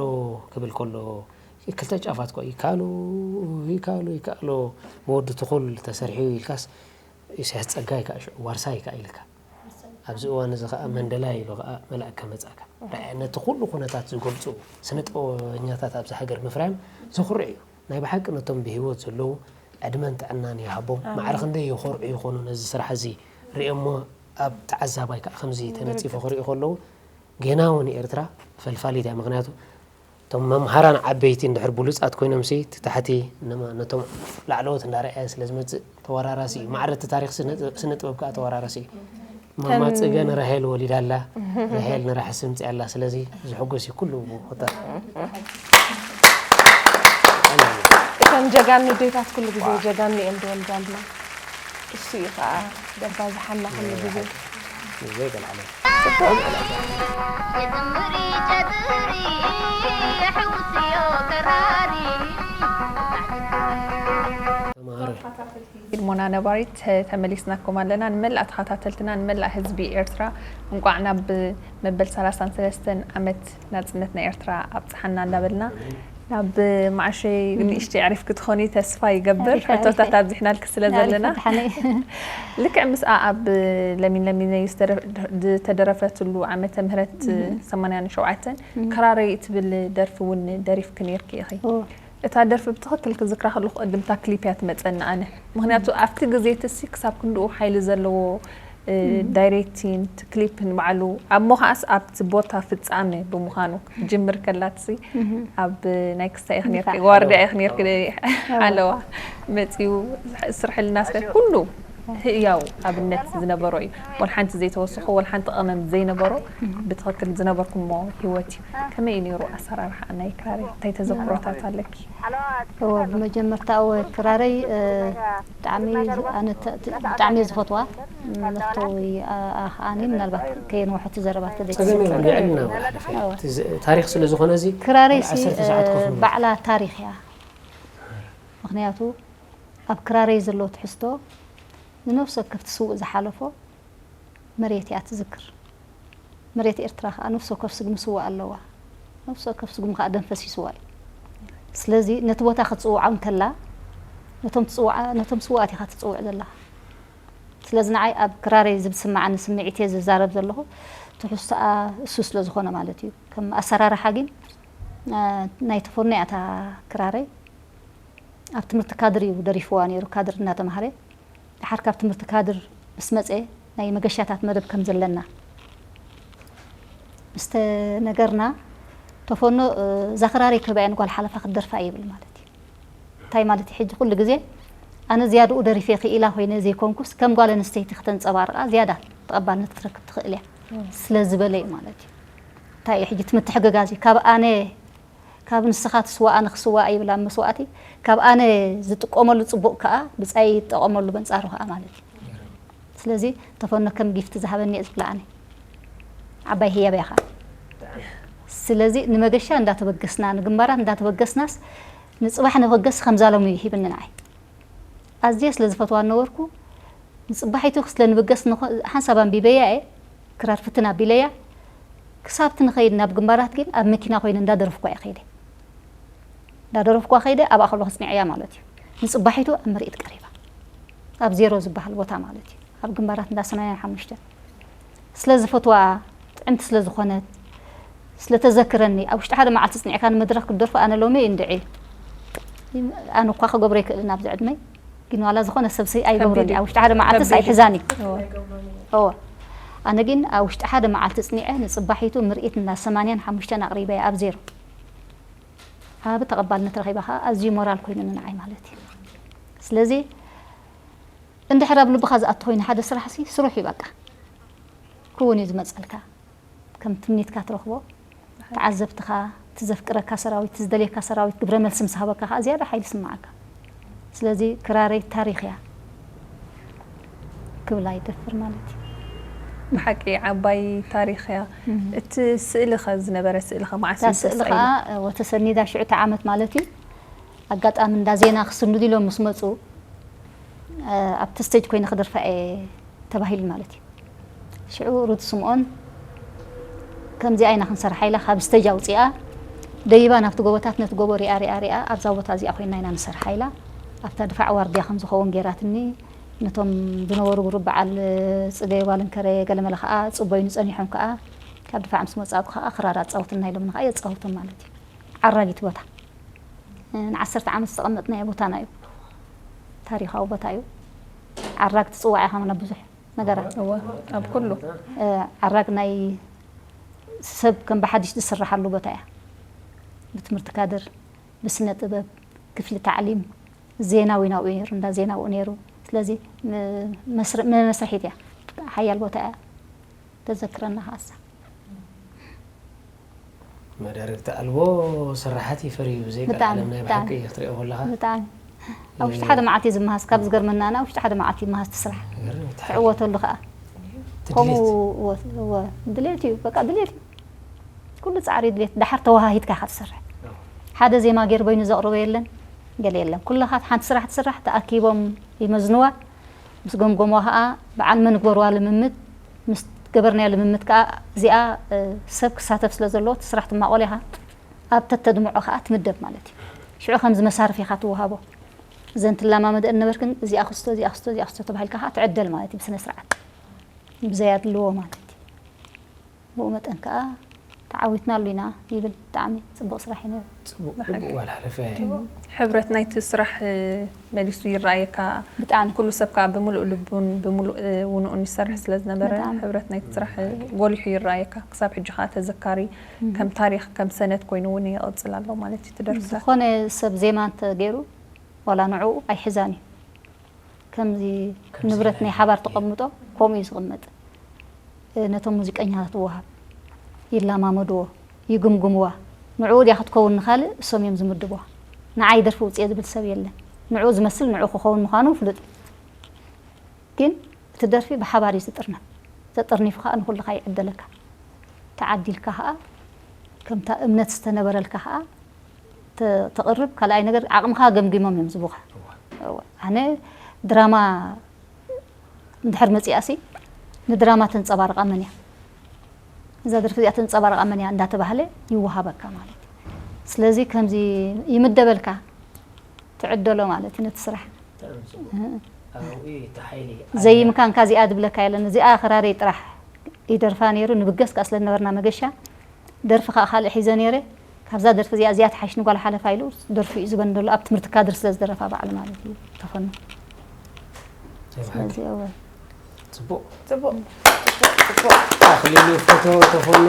ክብል ከሎ፣ ክልተ ጫፋት ከኣ ይከኣሎ፣ ይከኣሎ፣ ይከኣሎ፣ ብወዲ ትኹል ተሰሪሑ ኢልካስ፣ ኢሳያስ ጸጋይ ከኣ ሽዑ ዋርሳይ ከኣ ኢልካ። ኣብዚ እዋን እዚ ከኣ መንደላይ ኢሉ ከኣ መልኣከ መጻእካ። ርኣያ፣ ነቲ ኩሉ ኩነታት ዝገልጹ ስነ ጥበበኛታት ኣብዚ ሃገር ምፍራዮም ዘኹርዕ እዩ። ናይ ብሓቂ ነቶም ብህይወት ዘለዉ ዕድመን ጥዕናን ይሃቦም። ኣሜን። ማዕረ ክንደይ ይኾርዑ ይኾኑ ነዚ ስራሕ እዚ ርእዮሞ ኣብ ተዓዛባይ ከኣ ከምዚ ተነጺፉ ብርግጽ። ክርእዩ ከለዉ ጌና እውን ኤርትራ ፈልፋሊት እያ። ምኽንያቱ እቶም መምሃራን ዓበይቲ እንድሕር ብሉጻት ኮይኖምሲ እቲ ታሕቲ ነማ-፣ ነቶም ላዕለዎት እንዳረኣየ ስለ ዝመጽእ ተወራራሲ እዩ። ማዕረ እቲ ታሪኽ ስነ-፣ ስነ ጥበብ ከኣ ተወራራሲ እዩ። ማማ ተን- ጽገ ንራሄል ወሊዳ ኣላ፣ ራሄል ንራሕሲ ምጽኣ ኣላ። ስለዚ ዝሕጎስ እዩ ኩሉ ኮታ። እተን ጀጋኑ ዴታት ኩሉ ግዜ ጀጋኑ እየን ዝወልዳልና። እሱ እዩ ከኣ ደባ ዝሓና ኩሉ ግዜ። ዘይገል ዓለም። ጽቡቕ። የትምሪ ጨትሪ፣ የሕውስዮ ከራሪ። ተማሃረ። ፊልሞና ነባሪት ተመሊስናኩም ኣለና። ንመላእ ተኸታተልትና፣ ንመላእ ህዝቢ ኤርትራ እንቋዕ ናብ መበል ሰላሳን ሰለስተን ዓመት ናጽነት ናይ ኤርትራ ኣብጽሓና እንዳበልና፣ ናብ ማዕሸይ ንእሽተይ ኣዕሪፍኪ ትኾኒ ተስፋ ይገብር። ሕቶታት ኣብዚሕናልኪ ስለ ዘለና። ልክዕ ምስኣ ኣብ ለሚን ለሚነይ ዝተደረፈትሉ ዓመተ ምህረት ሰማንያን ሸውዓተን ክራረይ እትብል ደርፊ እውን ደሪፍኪ ነይርኪ ኢኺ። እታ ደርፊ ብትኽክል ክዝክራ ከለኹ ቅድምታ ክሊፕ እያ ትመጸኒ ኣነ። ምኽንያቱ ኣብቲ ግዜ እቲ ሲ ክሳብ ክንድኡ ሓይሊ ዘለዎ ዳይሬክቲንግ ክሊፕ ንባዕሉ ኣሞ ከዓስ ኣብቲ ቦታ ፍጻመ ብምዃኑ ክትጅምር ከላትሲ ኣብ ናይ ክስታይ ኢኽ ነርኪ ዋርድያ ኢኽ ነርኪ ሓለዋ መጺኡ ስርሕልና ስለ ኩሉ ህያው ኣብነት ዝነበሮ እዩ። ወላ ሓንቲ ዘይተወሰኾ፣ ወላ ሓንቲ ቀመም ዘይነበሮ ብትኽክል ዝነበርኩሞ ህይወት እዩ። ከመይ እዩ ነይሩ ኣሰራርሓ ናይ ክራረይ? እንታይ ተዘክሮታት ኣለኪ? እወ፣ ብመጀመርታ እወ ክራረይ ብጣዕሚ ኣነ ብጣዕሚ ዝፈትዋ ነፍተዊ ኣኽኣኒ ምናልባት ከየንውሐቲ ዘረባ ተዘይተሰጠ ታሪክ ስለ ዝኾነ እዚ ክራረይ ሲ ባዕላ ታሪክ እያ። ምክንያቱ ኣብ ክራረይ ዘሎ ትሕዝቶ ንነፍሲ ወከፍ ትስውእ ዝሓለፎ መሬት እያ ትዝክር። መሬት ኤርትራ ከዓ ነፍሲ ወከፍ ስግሚ ስዋ ኣለዋ። ነፍሲ ወከፍ ስግሚ ከዓ ደም ፈሲስዋ እዩ። ስለዚ ነቲ ቦታ ክትፅውዖ እንከላ ነቶም ትፅውዓ ነቶም ስዋኣት ኢኻ ትፅውዕ ዘለኻ። ስለዚ ንዓይ ኣብ ክራረይ ዝስምዓኒ ስምዒት እየ ዝዛረብ ዘለኹ። ትሕዝቶኣ እሱ ስለ ዝኾነ ማለት እዩ። ከም ኣሰራርሓ ግን ናይ ተፈኖ እያ እታ ክራረይ። ኣብ ትምህርቲ ካድር እዩ ደሪፍዋ ነይሩ፣ ካድር እናተምሃረ። ደሓር ካብ ትምህርቲ ካድር ምስ መጸ ናይ መገሻታት መደብ ከም ዘለና ምስ ተነገርና፣ ተፈኖ እዛ ክራረይ ክህባ እየ ንጓል ሓለፋ ክትደርፋ እየ ይብል ማለት እዩ። እንታይ ማለት እዩ? ሕጂ ኩሉ ግዜ ኣነ ዝያድኡ ደሪፈ ክኢላ ኮይነ ዘይኮንኩስ ከም ጓል ኣንስተይቲ ክተንጸባርቓ ዝያዳ ተቐባልነት ክትረክብ ትኽእል እያ ስለ ዝበለ እዩ ማለት እዩ። እንታይ እዩ ሕጂ እቲ ምትሕግጋዝ እዩ ካብ ኣነ ካብ ንስኻ ትስዋእ ኣነ ክስዋእ ይብል ኣብ መስዋእቲ ካብ ኣነ ዝጥቀመሉ ጽቡቕ ከኣ ብጻይ ይጠቐመሉ በንጻሩ ከኣ ማለት እዩ። ስለዚ ተፈኖ ከም ጊፍት ዝሃበኒ እየ ዝብላ ኣነ ዓባይ ህያብ እያ ከኣ። ስለዚ ንመገሻ እንዳተበገስና ንግንባራት እንዳተበገስናስ ንጽባሕ ንበገስ ከምዛ ሎሚ ሂብኒ ንዓይ ኣዝየ ስለ ዝፈትዋ ነበርኩ። ንጽባሒቱ ስለ ንብገስ ንኾ- ሓንሳብ ኣንቢበያ እየ ክራር ፍትን ኣቢለያ ክሳብቲ ንኸይድ ናብ ግንባራት ግን ኣብ መኪና ኮይነ እንዳደረፍኳ እየ ከይደ እንዳደረፍኳ ከይደ ኣብኣ ከለኹ ጽኒዐያ ማለት እዩ። ንጽባሒቱ ኣብ ምርኢት ቀሪባ ኣብ ዜሮ ዝበሃል ቦታ ማለት እዩ ኣብ ግንባራት እንዳ ሰማንያን ሓሙሽተን ስለ ዝፈትዋ ጥዕምቲ ስለ ዝኾነት ስለ ተዘክረኒ ኣብ ውሽጢ ሓደ መዓልቲ ጽኒዕካ ንመድረኽ ክትደርፎ ኣነ ሎሚ እንድዒ ኣነ እኳ ክገብሮ ይክእልን ኣብዚ ዕድመይ ግን ዋላ ዝኾነ ሰብሲ ኣይገብሮን ኣብ ውሽጢ ሓደ መዓልትስ ኣይሕዛን እዩ እወ ኣነ ግን ኣብ ውሽጢ ሓደ መዓልቲ ጽኒዐ ንጽባሒቱ ምርኢት እና ሰማንያን ሓሙሽተን ኣቕሪበ ኣብ ዜሮ ዓቢ ተቐባልነት ረኺባ ከዓ ኣዝዩ ሞራል ኮይኑኒ ንዓይ ማለት እዩ ስለዚ እንድሕር ኣብ ልብኻ ዝኣቱ ኮይኑ ሓደ ስራሕ ሲ ስሩሕ እዩ በቃ ክውን እዩ ዝመፀልካ ከም ትምኒትካ ትረኽቦ ተዓዘብትኻ እቲ ዘፍቅረካ ሰራዊት እቲ ዝደልየካ ሰራዊት ግብረ መልሲ ምስ ሃበካ ከዓ ዝያዳ ሓይሊ ስምዓካ ስለዚ ክራረይ ታሪኽ እያ ክብላ ይደፍር ማለት እዩ ብሓቂ ዓባይ ታሪኽ እያ እቲ ስእሊ ኸ ዝነበረ ስእሊ ኸ መዓስ እታ ስእሊ ከዓ ወተሰኒዳ ሽዑ ዓመት ማለት እዩ ኣጋጣሚ እንዳ ዜና ክስንዱ ኢሎም ምስ መፁ ኣብቲ ስቴጅ ኮይነ ክደርፋ እየ ተባሂሉ ማለት እዩ ሽዑ ሩት ስምኦን ከምዚኣ ኢና ክንሰርሓ ኢላ ካብ ስቴጅ ኣውፂኣ ደይባ ናብቲ ጎቦታት ነቲ ጎቦ ሪኣ ሪኣ ሪኣ ኣብዛ ቦታ እዚኣ ኮይና ኢና ንሰርሓ ኢላ ኣብታ ድፋዕ ዋርድያ ከም ዝኸውን ገይራትኒ ነቶም ዝነበሩ ጉሩብ በዓል ፅገ ባልንከረ ገለመለ ከዓ ፅቦይኑ ፀኒሖም ከዓ ካብ ድፋዕ ምስ መፃእኩ ከዓ ክራር ኣፃውትና ኢሎምኒ ከዓ የፃውቶም ማለት እዩ ዓራጊት ቦታ ንዓሰርተ ዓመት ዝተቐመጥናዮ ቦታና እዩ ታሪኻዊ ቦታ እዩ ዓራግ ትፅዋዕ ኢኻ ናብ ብዙሕ ነገራት እወ ኣብ ኩሉ ዓራግ ናይ ሰብ ከም ብሓድሽ ዝስራሓሉ ቦታ እያ ብትምህርቲ ካድር ብስነ ጥበብ ክፍሊ ታዕሊም ዜናዊ ናብኡ ነይሩ እንዳ ዜናኡ ነይሩ ስለዚ መመስርሒት እያ ሓያል ቦታ እያ ተዘክረና ከኣሳ መዳርግቲ ኣልቦ ስራሓት ይፈርዩ ብዘይካ ዓለም ናይ ብሓቂ ክትሪኦ ከለካ ብጣዕሚ ኣብ ውሽጢ ሓደ መዓልቲ ዝመሃዝ ካብ ዝገርመና ና ውሽጢ ሓደ መዓልቲ ይመሃዝ ትስራሕ ትዕወተሉ ከዓ ከምኡ ድሌት እዩ በቃ ድሌት እዩ ኩሉ ፃዕሪ ድሌት ዳሓር ተወሃሂድካ ኢካ ትሰርሕ ሓደ ዜማ ገይር በይኑ ዘቕርቦ የለን ገለ የለን። ኩላኻ ሓንቲ ስራሕ ትስራሕ፣ ተኣኪቦም ይመዝንዋ። ምስ ገምገምዋ ኸኣ፣ በዓል መን ግበርዋ ልምምድ፣ ምስ ገበርናዮ ልምምድ ከኣ፣ እዚኣ፣ እ፣ ሰብ ክሳተፍ ስለ ዘለዎ፣ እቲ ስራሕ ትማቖል ኢኻ። ኣብ ተተድምዖ ከኣ ትምደብ ማለት እዩ። ሽዑ ከምዚ መሳርፍ ኢኻ ትወሃቦ። እዘን ትለማመደን ነበርክን፣ እዚኣ ክስቶ፣ እዚኣ ክስቶ፣ እዚኣ ክስቶ ተባሂልካ ከኣ ትዕደል ማለት እዩ፣ ብስነ ስርዓት። ብዘይ ኣድልዎ ማለት እዩ። ብኡ መጠን ከኣ ተዓዊትናሉ ኢና ይብል። ብጣዕሚ ጽቡቕ ስራሕ እዩ ነይሩ። ጽቡቕ፣ ጽቡቕ ጓል ሓለፋ እያ። ሕብረት ናይቲ ስራሕ፣ እ፣ መሊሱ ይረኣየካ። ብጣዕሚ። ኩሉ ሰብ ከኣ ብምሉእ ልቡን ብምሉእ፣ እ፣ ውንኡን ይሰርሕ ስለ ዝነበረ፣ ብጣዕሚ። ሕብረት ናይቲ ስራሕ፣ እ፣ ጎሊሑ ይረኣየካ። ክሳብ ሕጂ ከኣ ተዘካሪ፣ እም። ከም ታሪኽ፣ ከም ሰነድ ኮይኑ እውን ይቕጽል ኣሎ ማለት እዩ፣ እቲ ደርፍታት። ዝኾነ ሰብ ዜማ እንተገይሩ፣ ዋላ ንዕኡ ኣይሕዛን እዩ። ከምዚ ከምዚ ንብረት ናይ ናይ ሓባር ተቐምጦ፣ ከምኡ እዩ ዝቕመጥ። እ፣ ነቶም ሙዚቀኛታት ይወሃብ። ይለማመድዎ፣ ይግምግምዋ። ንዕኡ ድያ ክትከውን ንኻልእ፣ እሶም እዮም ዝምድብዋ። ንዓይ ደርፊ ውጽኤ ዝብል ሰብ የለን። ንዕኡ ዝመስል ንዕኡ ክኸውን ምዃኑ ፍሉጥ እዩ። ግን እቲ ደርፊ ብሓባር እዩ ዝጥርነፍ። ተጠርኒፉ ከኣ ንኹልኻ ይዕደለካ። ተዓዲልካ ከኣ፣ ከምታ እምነት ዝተነበረልካ ከኣ ተ-፣ ተቕርብ። ካልኣይ ነገር፣ ዓቕምኻ ገምጊሞም እዮም ዝቡኻ። እዋ። እዋ። ኣነ ድራማ እንድሕር መጺኣሲ፣ ንድራማ ተንጸባርቓ መን እያ? እዛ ደርፊ እዚኣ ተንጸባርቓ መን እያ እንዳተባህለ ይወሃበካ ማለት እዩ። ስለዚ ከምዚ ይምደበልካ፣ ትዕደሎ ማለት እዩ ነቲ ስራሕ። ብጣዕሚ ጽቡቕ። እህ። ኣብኡ እዩ እቲ ሓይሊ። ዘይምካንካ እዚኣ ድብለካ የለን። እዚኣ ክራረይ ጥራሕ ይደርፋ ነይሩ፣ ንብገስ ከኣ ስለ ዝነበርና መገሻ፣ ደርፊ ከኣ ካልእ ሒዘ ነይረ። ካብዛ ደርፊ እዚኣ፣ እዚኣ ትሓይሽ ንጓል ሓለፋ ኢሉ ደርፊ እዩ ዝበን ዘሎ፣ ኣብ ትምህርቲ ካድር ስለ ዝደረፋ ባዕሉ ማለት እዩ፣ ተፈኑ። ናይ ብሓቂ። ስለዚ፣ እወ። ጽቡቕ። ጽቡቕ። ጽቡቕ፣ ጽቡቕ። ኣኽሊሉ ፎቶ ተፈኖ፣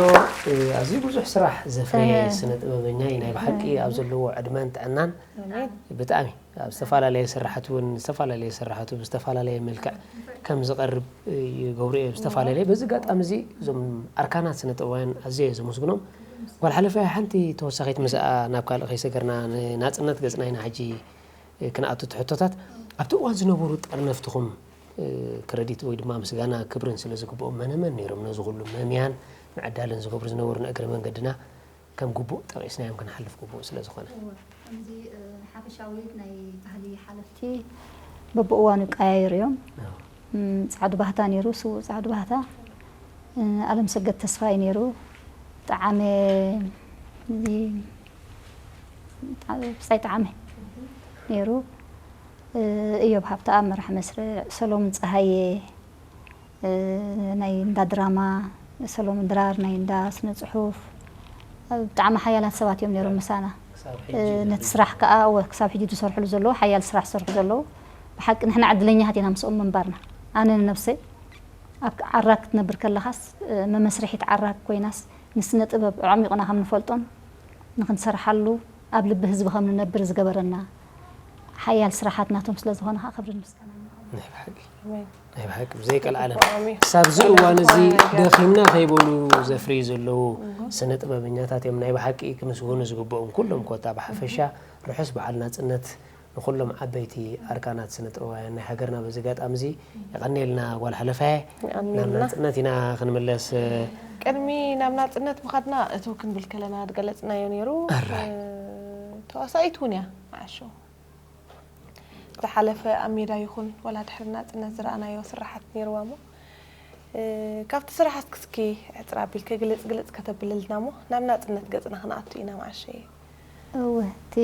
እ፣ ኣዝዩ ብዙሕ ስራሕ ዘፍረየ እህ። ስነ ጥበበኛ እዩ። ናይ ብሓቂ እህ። ኣብ ዘለዎ ዕድመን ጥዕናን ኣሜን። ብጣዕሚ ኣብ ዝተፈላለየ ስራሓት እውን፣ ዝተፈላለየ ስራሓቱ ብዝተፈላለየ መልክዕ ከም ዝቐርብ ይገብሩ እዮም። ዝተፈላለየ፣ በዚ ኣጋጣሚ እዚ እዞም ኣርካናት ስነ ጥበባውያን ኣዝየ እየ ዘመስግኖም። ጓል ሓለፋይ ሓንቲ ተወሳኺት ምስኣ ናብ ካልእ ከይሰገርና ንናጽነት ገጽና ኢና ሕጂ ክንኣቱ እቲ ሕቶታት። ኣብቲ እዋን ዝነበሩ ጠርነፍትኹም፣ እ፣ ክረዲት ወይ ድማ ምስጋና ክብርን ስለ ዝግብኦም መነመን ነይሮም ነዚ ኩሉ መምያን ምዕዳልን ዝገብሩ ዝነበሩ ንእግረ መንገድና ከም ግቡእ ጠቒስናዮም ክንሓልፍ ግቡእ ስለ ዝኾነ። እወ፣ ከምዚ፣ እ፣ ሓፈሻዊ ናይ ባህሊ ሓለፍቲ በብእዋኑ ይቀያየሩ እዮም። ኣዎ። እም፣ ጻዕዱ ባህታ ነይሩ፣ ስዉእ ጻዕዱ ባህታ፣ እ፣ ኣለምሰገድ ተስፋይ ነይሩ፣ ጠዓመ፣ እዚ፣ ጣ-፣ ብጻይ ጠዓመ ነይሩ፣ እ፣ እዮብ ሃብተኣብ መራሕ መስርዕ፣ ሰሎሙን ጸሃየ፣ እ፣ ናይ እንዳ ድራማ፣ ሰሎሙን ድራር ናይ እንዳ ስነ ጽሑፍ፣ እ፣ ብጣዕሚ ሓያላት ሰባት እዮም ነይሮም ምሳና። ክሳብ እ፣ ሕጂ ነቲ ዝሰርሑ ስራሕ ከኣ፣ እወ፣ ክሳብ ሕጂ ዝሰርሕሉ ዘለዉ፣ ሓያል ስራሕ ዝሰርሑ ዘለዉ። ብሓቂ ንሕና ዕድለኛታት ኢና ምስኦም ምንባርና። ኣነ ንነብሰይ ኣብ ዓራግ ክትነብር ከለኻስ፣ እ፣ መመስርሒት ዓራግ ኮይናስ፣ ንስነ ጥበብ ኣዕሚቑና ከም ንፈልጦን ንኽንሰርሓሉ ኣብ ልቢ ህዝቢ ከም ንነብር ዝገበረና ሓያል ስራሓት ናቶም ስለ ዝኾነ ከኣ ክብርን ምስጋናን ይኹን። ናይ ብሓቂ። ኣሜን። ናይ ብሓቂ፣ ብዘይቀልዓለም። ኣሜን። ክሳብ እዚ እዋን እዚ ቀልዓለም ነገር። ደኺምና ከይበሉ ዘፍርዩ ዘለዉ እዎ። ስነ ጥበበኛታት እዮም። ናይ ብሓቂ ክምስገኑ ዝግብኦም ኩሎም ኮታ ብሓፈሻ ርሑስ በዓል ናጽነት ንኹሎም ዓበይቲ ኣርካናት ስነ ጥበባውያን ናይ ሃገርና። በዚ ኣጋጣሚ እዚ የቐንየልና ጓል ሓለፋየ። የቐንየልና። ናብ ናጽነት ኢና ክንምለስ። ቅድሚ ናብ ናጽነት ምኻድና እትው ክንብል ከለና ዝገለጽናዮ ነይሩ። ኣራይ። እ፣ ተዋሳኢት እውን እያ መዓሾ። ዝሓለፈ ኣብ ሜዳ ይኹን ዋላ ድሕሪ ናጽነት ዝረኣናዮ ስራሓት ነይርዋ እሞ፣ እ፣ ካብቲ ስራሓት እስኪ ዕጽር ኣቢልኪ ግልጽ ግልጽ ከተብልልና እሞ ናብ ናጽነት ገጽና ክንኣቱ ኢና መዓሸ። እወ፣ እቲ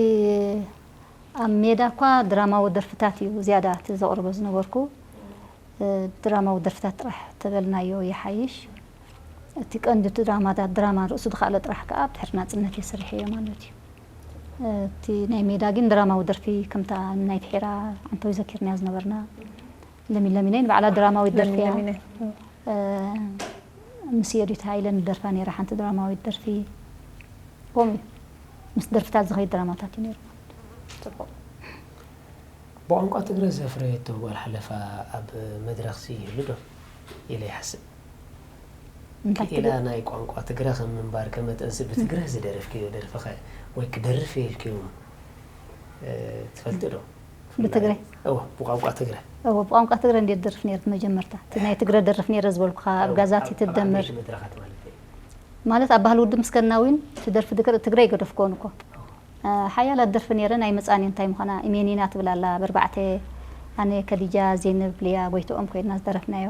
ኣብ ሜዳ እኳ ድራማዊ ደርፍታት እዩ ዝያዳ እቲ ዘቕርቦ ዝነበርኩ። እ፣ ድራማዊ ደርፍታት ጥራሕ ተበልናዮ ይሓይሽ። እቲ ቀንዲ ድራማታት፣ ድራማ ርእሱ ዝኸኣለ ጥራሕ ከኣ ኣብ ድሕሪ ናጽነት እየ ሰሪሐዮ ማለት እዩ። እ፣ እቲ ናይ ሜዳ ግን ድራማዊ ደርፊ ከምታ ናይ ፍሒራ ዓንተዊ ዘኪርናያ ዝነበርና፣ ለሚን ለሚነይ ንባዕላ ድራማዊት ደርፊ እያ። ለሚን ለሚነይ። እ፣ ምስ የዲት ሃይለ ንደርፋ ነይራ ሓንቲ ድራማዊት ደርፊ። ከምኡ እዩ። ምስ ደርፍታት ዝኸይድ ድራማታት እዩ ነይሩ። ጽቡቕ። ብቋንቋ ትግረ ዘፍረየቶ ጓል ሓለፋ ኣብ መድረኽሲ ይህሉ ዶ ኢለ ይሓስብ። እንታይ ክኢላ ትብል? ናይ ቋንቋ ትግረ ከም ምንባር ከመጠንሲ ብትግረ ዝደረፍክዮ ደርፍኸ ወይ ክደርፍ ኢልክዮም፣ እ፣ ትፈልጢ ዶ? ብትግረ? እወ፣ ብቋንቋ ትግረ። እወ፣ ብቋንቋ ትግረ እንዴት ደርፍ ነይረት መጀመርታ። እቲ ናይ ትግረ ደርፍ ነይረ ዝበልኩኻ፣ ኣብ እወ፣ ጋዛት ኣብ፣ ኣብ ትደመር። ዓበይቲ መድረኻት ማለት እዩ። ማለት ኣብ ባህሊ ውድብ ምስ ከድና እውን እቲ ደርፊ ትግረ፣ ትግረ ይገደፍክዎን እኮ። እወ። ሓያላት ደርፊ ነይረን ኣይመጻን እየን። እንታይ ምዃና፣ እሜኒና ትብል ኣላ፣ በርባዕተ፣ ኣነ፣ ከዲጃ፣ ዜነብ፣ ሊያ፣ ጎይትኦም ኮይንና ዝደረፍናዮ።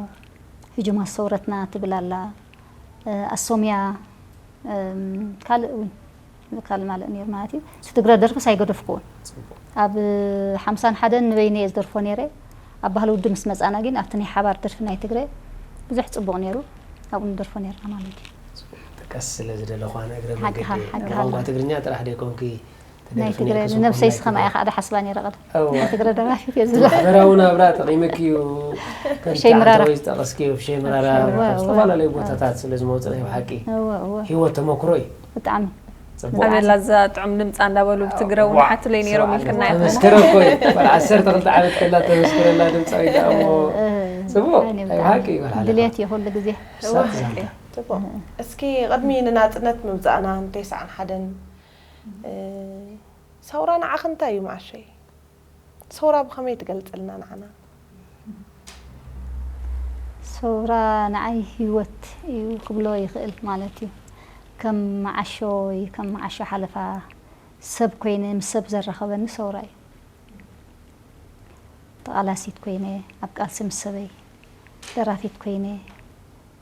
ህጁማት ሰውረትና ትብል ኣላ፣ ኣሶምያ፣ ካልእ እውን፣ ካልእ ማለት ነይሩ ማለት እዩ። እቲ ትግረ ደርፍስ ኣይገደፍኩዎን። ኣብ ሓምሳን ሓደን ንበይነ እየ ዝደርፎ ነይረ። ኣብ ባህሊ ውድብ ምስ መጻና ግን ኣብቲ ናይ ሓባር ደርፊ ናይ ትግረ ብዙሕ ጽቡቕ ነይሩ። ኣብኡ ንደርፎ ነይርና ማለት እዩ። ጥቀስ ስለ ዝደለኹ ኣነ እግረ ሓቅኻ፣ መንገዲ ሓቅኻ ቋንቋ ኣላ። ትግርኛ ጥራሕ ደይኮንኪ ናይ ትደርፊ ትግረ ነይርኪ፣ ንነብሰይ ናይ ስኸማ ትግረ። እየ ከዓ ደሓስባ ነይረ ቀደም። እወ። ናይ ትግረ ደራፊት እየ ዝብል። ማሕበራዊ ናብራ ተቂመኪ እዩ። ከም ብሸይ ምራራ። ታሕተወይ ዝጠቐስኪ ብሸይ ምራራ እወ፣ እወ። ዝተፈላለዩ ቦታታት ስለ ዝመውፅና እዩ ሓቂ። እወ፣ እወ። ህይወት ተመክሮ እዩ። ብጣዕሚ። ጽቡቕ። ኣበላ እዛ ጥዑም ድምፃ እንዳበሉ ብትግረ እውን ሓትለይ ነይሮም ኢልክና ኢኹም። ተመስክረ እኮ እዩ። በል ዓሰርተ ክልተ ዓመት ከላ ተመስክረላ ድምፃዊ ደኣ እሞ። ጽቡቕ። ኣነ ናይ ብጣዕሚ ሓቂ ይበሃል። ድልየት እዩ ኩሉ ግዜ። ሳት ዛንታ። ጽቡቕ። እስኪ ቅድሚ ንናጽነት ምምጻእና ንቴስዓን ሓደን፣ እ፣ ሰውራ ንዓኺ እንታይ እዩ መዓሸይ? ሰውራ ብኸመይ ትገልጽልና ንዓና? ሰውራ ንዓይ ህይወት እዩ ክብሎ ይኽእል ማለት እዩ። ከም መዓሾ እዩ፣ ከም መዓሾ ሓለፋ ሰብ ኮይነ ምስ ሰብ ዘራኸበኒ ሰውራ እዩ። ተቓላሲት ኮይነ ኣብ ቃልሲ ምስ ሰበይ ደራፊት ኮይነ፣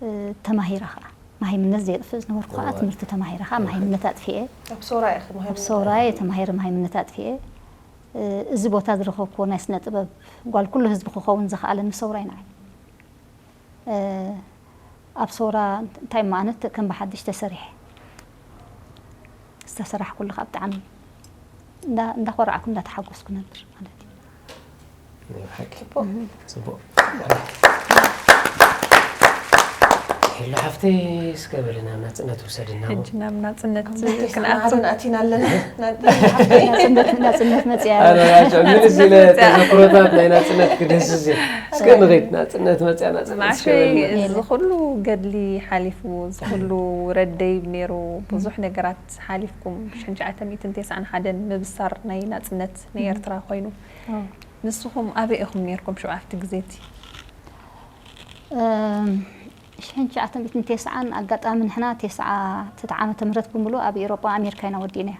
እ፣ ተማሂረ ኸዓ። መሃይምነት ዘየጥፍእ ዝነበርኩ ኸዓ ትምህርቲ ተማሂረ ኸዓ መሃይምነት ኣጥፊኤ። ኣብ ሰውራ ኢኺ ኣብ ሰውራይ ተማሂረ መሃይምነት ኣጥፊኤ። እ፣ እዚ ቦታ ዝረኸብኩዎ ናይ ስነ ጥበብ ጓል ኩሉ ህዝቢ ክኸውን ዝኸኣለኒ ሰውራይ ንዓይ። እ፣ ኣብ ሰውራ እንታይ እሞ ኣነ ተ-፣ ከም ብሓድሽ ተሰሪሐ። ዝተሰራሕኩሉ ከዓ ብጣዕሚ እንዳ-፣ እንዳኾራዕኩ እንዳተሓጎስኩ ነብር ማለት እዩ። ናይ ሓቂ። ጽቡቕ። ሄሎ ሓፍተይ፣ እስከ በሊ ናብ ናጽነት ውሰድና። ሕጂ ናብ ናጽነት ክንኣቱ ክንኣቱ ኣቲና ኣለና። ናጽነት፣ ናጽነት መጽያ። ኣረ፣ ኣረ፣ ምልስ ኢለ ተዘክሮታት ናይ ናጽነት ክድህስስ እየ። እስከ ንኸይድ፣ ናጽነት መጽያ፣ ናጽነት እስከ ማዕሸይ በሊ። እዚ ኩሉ ገድሊ ሓሊፉ፣ እዚ ኩሉ ረደይብ ነይሩ፣ ብዙሕ ነገራት ሓሊፍኩም፣ ሽሕን ትሽዓተ ሚእትን ተስዓን ሓደን ምብሳር ናይ ናጽነት ናይ ኤርትራ ኮይኑ። ኣዎ። ንስኹም ኣበይ ኢኹም ነይርኩም ሽዑ ኣብቲ ግዜ እቲ? እም፣ ሽሕን ትሽዓተ ሚእትን ተስዓን ኣጋጣሚ ንሕና ተስዓ፣ ትስዓ ዓመተ ምህረት ብምሉእ ኣብ ኤውሮጳ ኣሜሪካ ኢና ወዲእናዮ።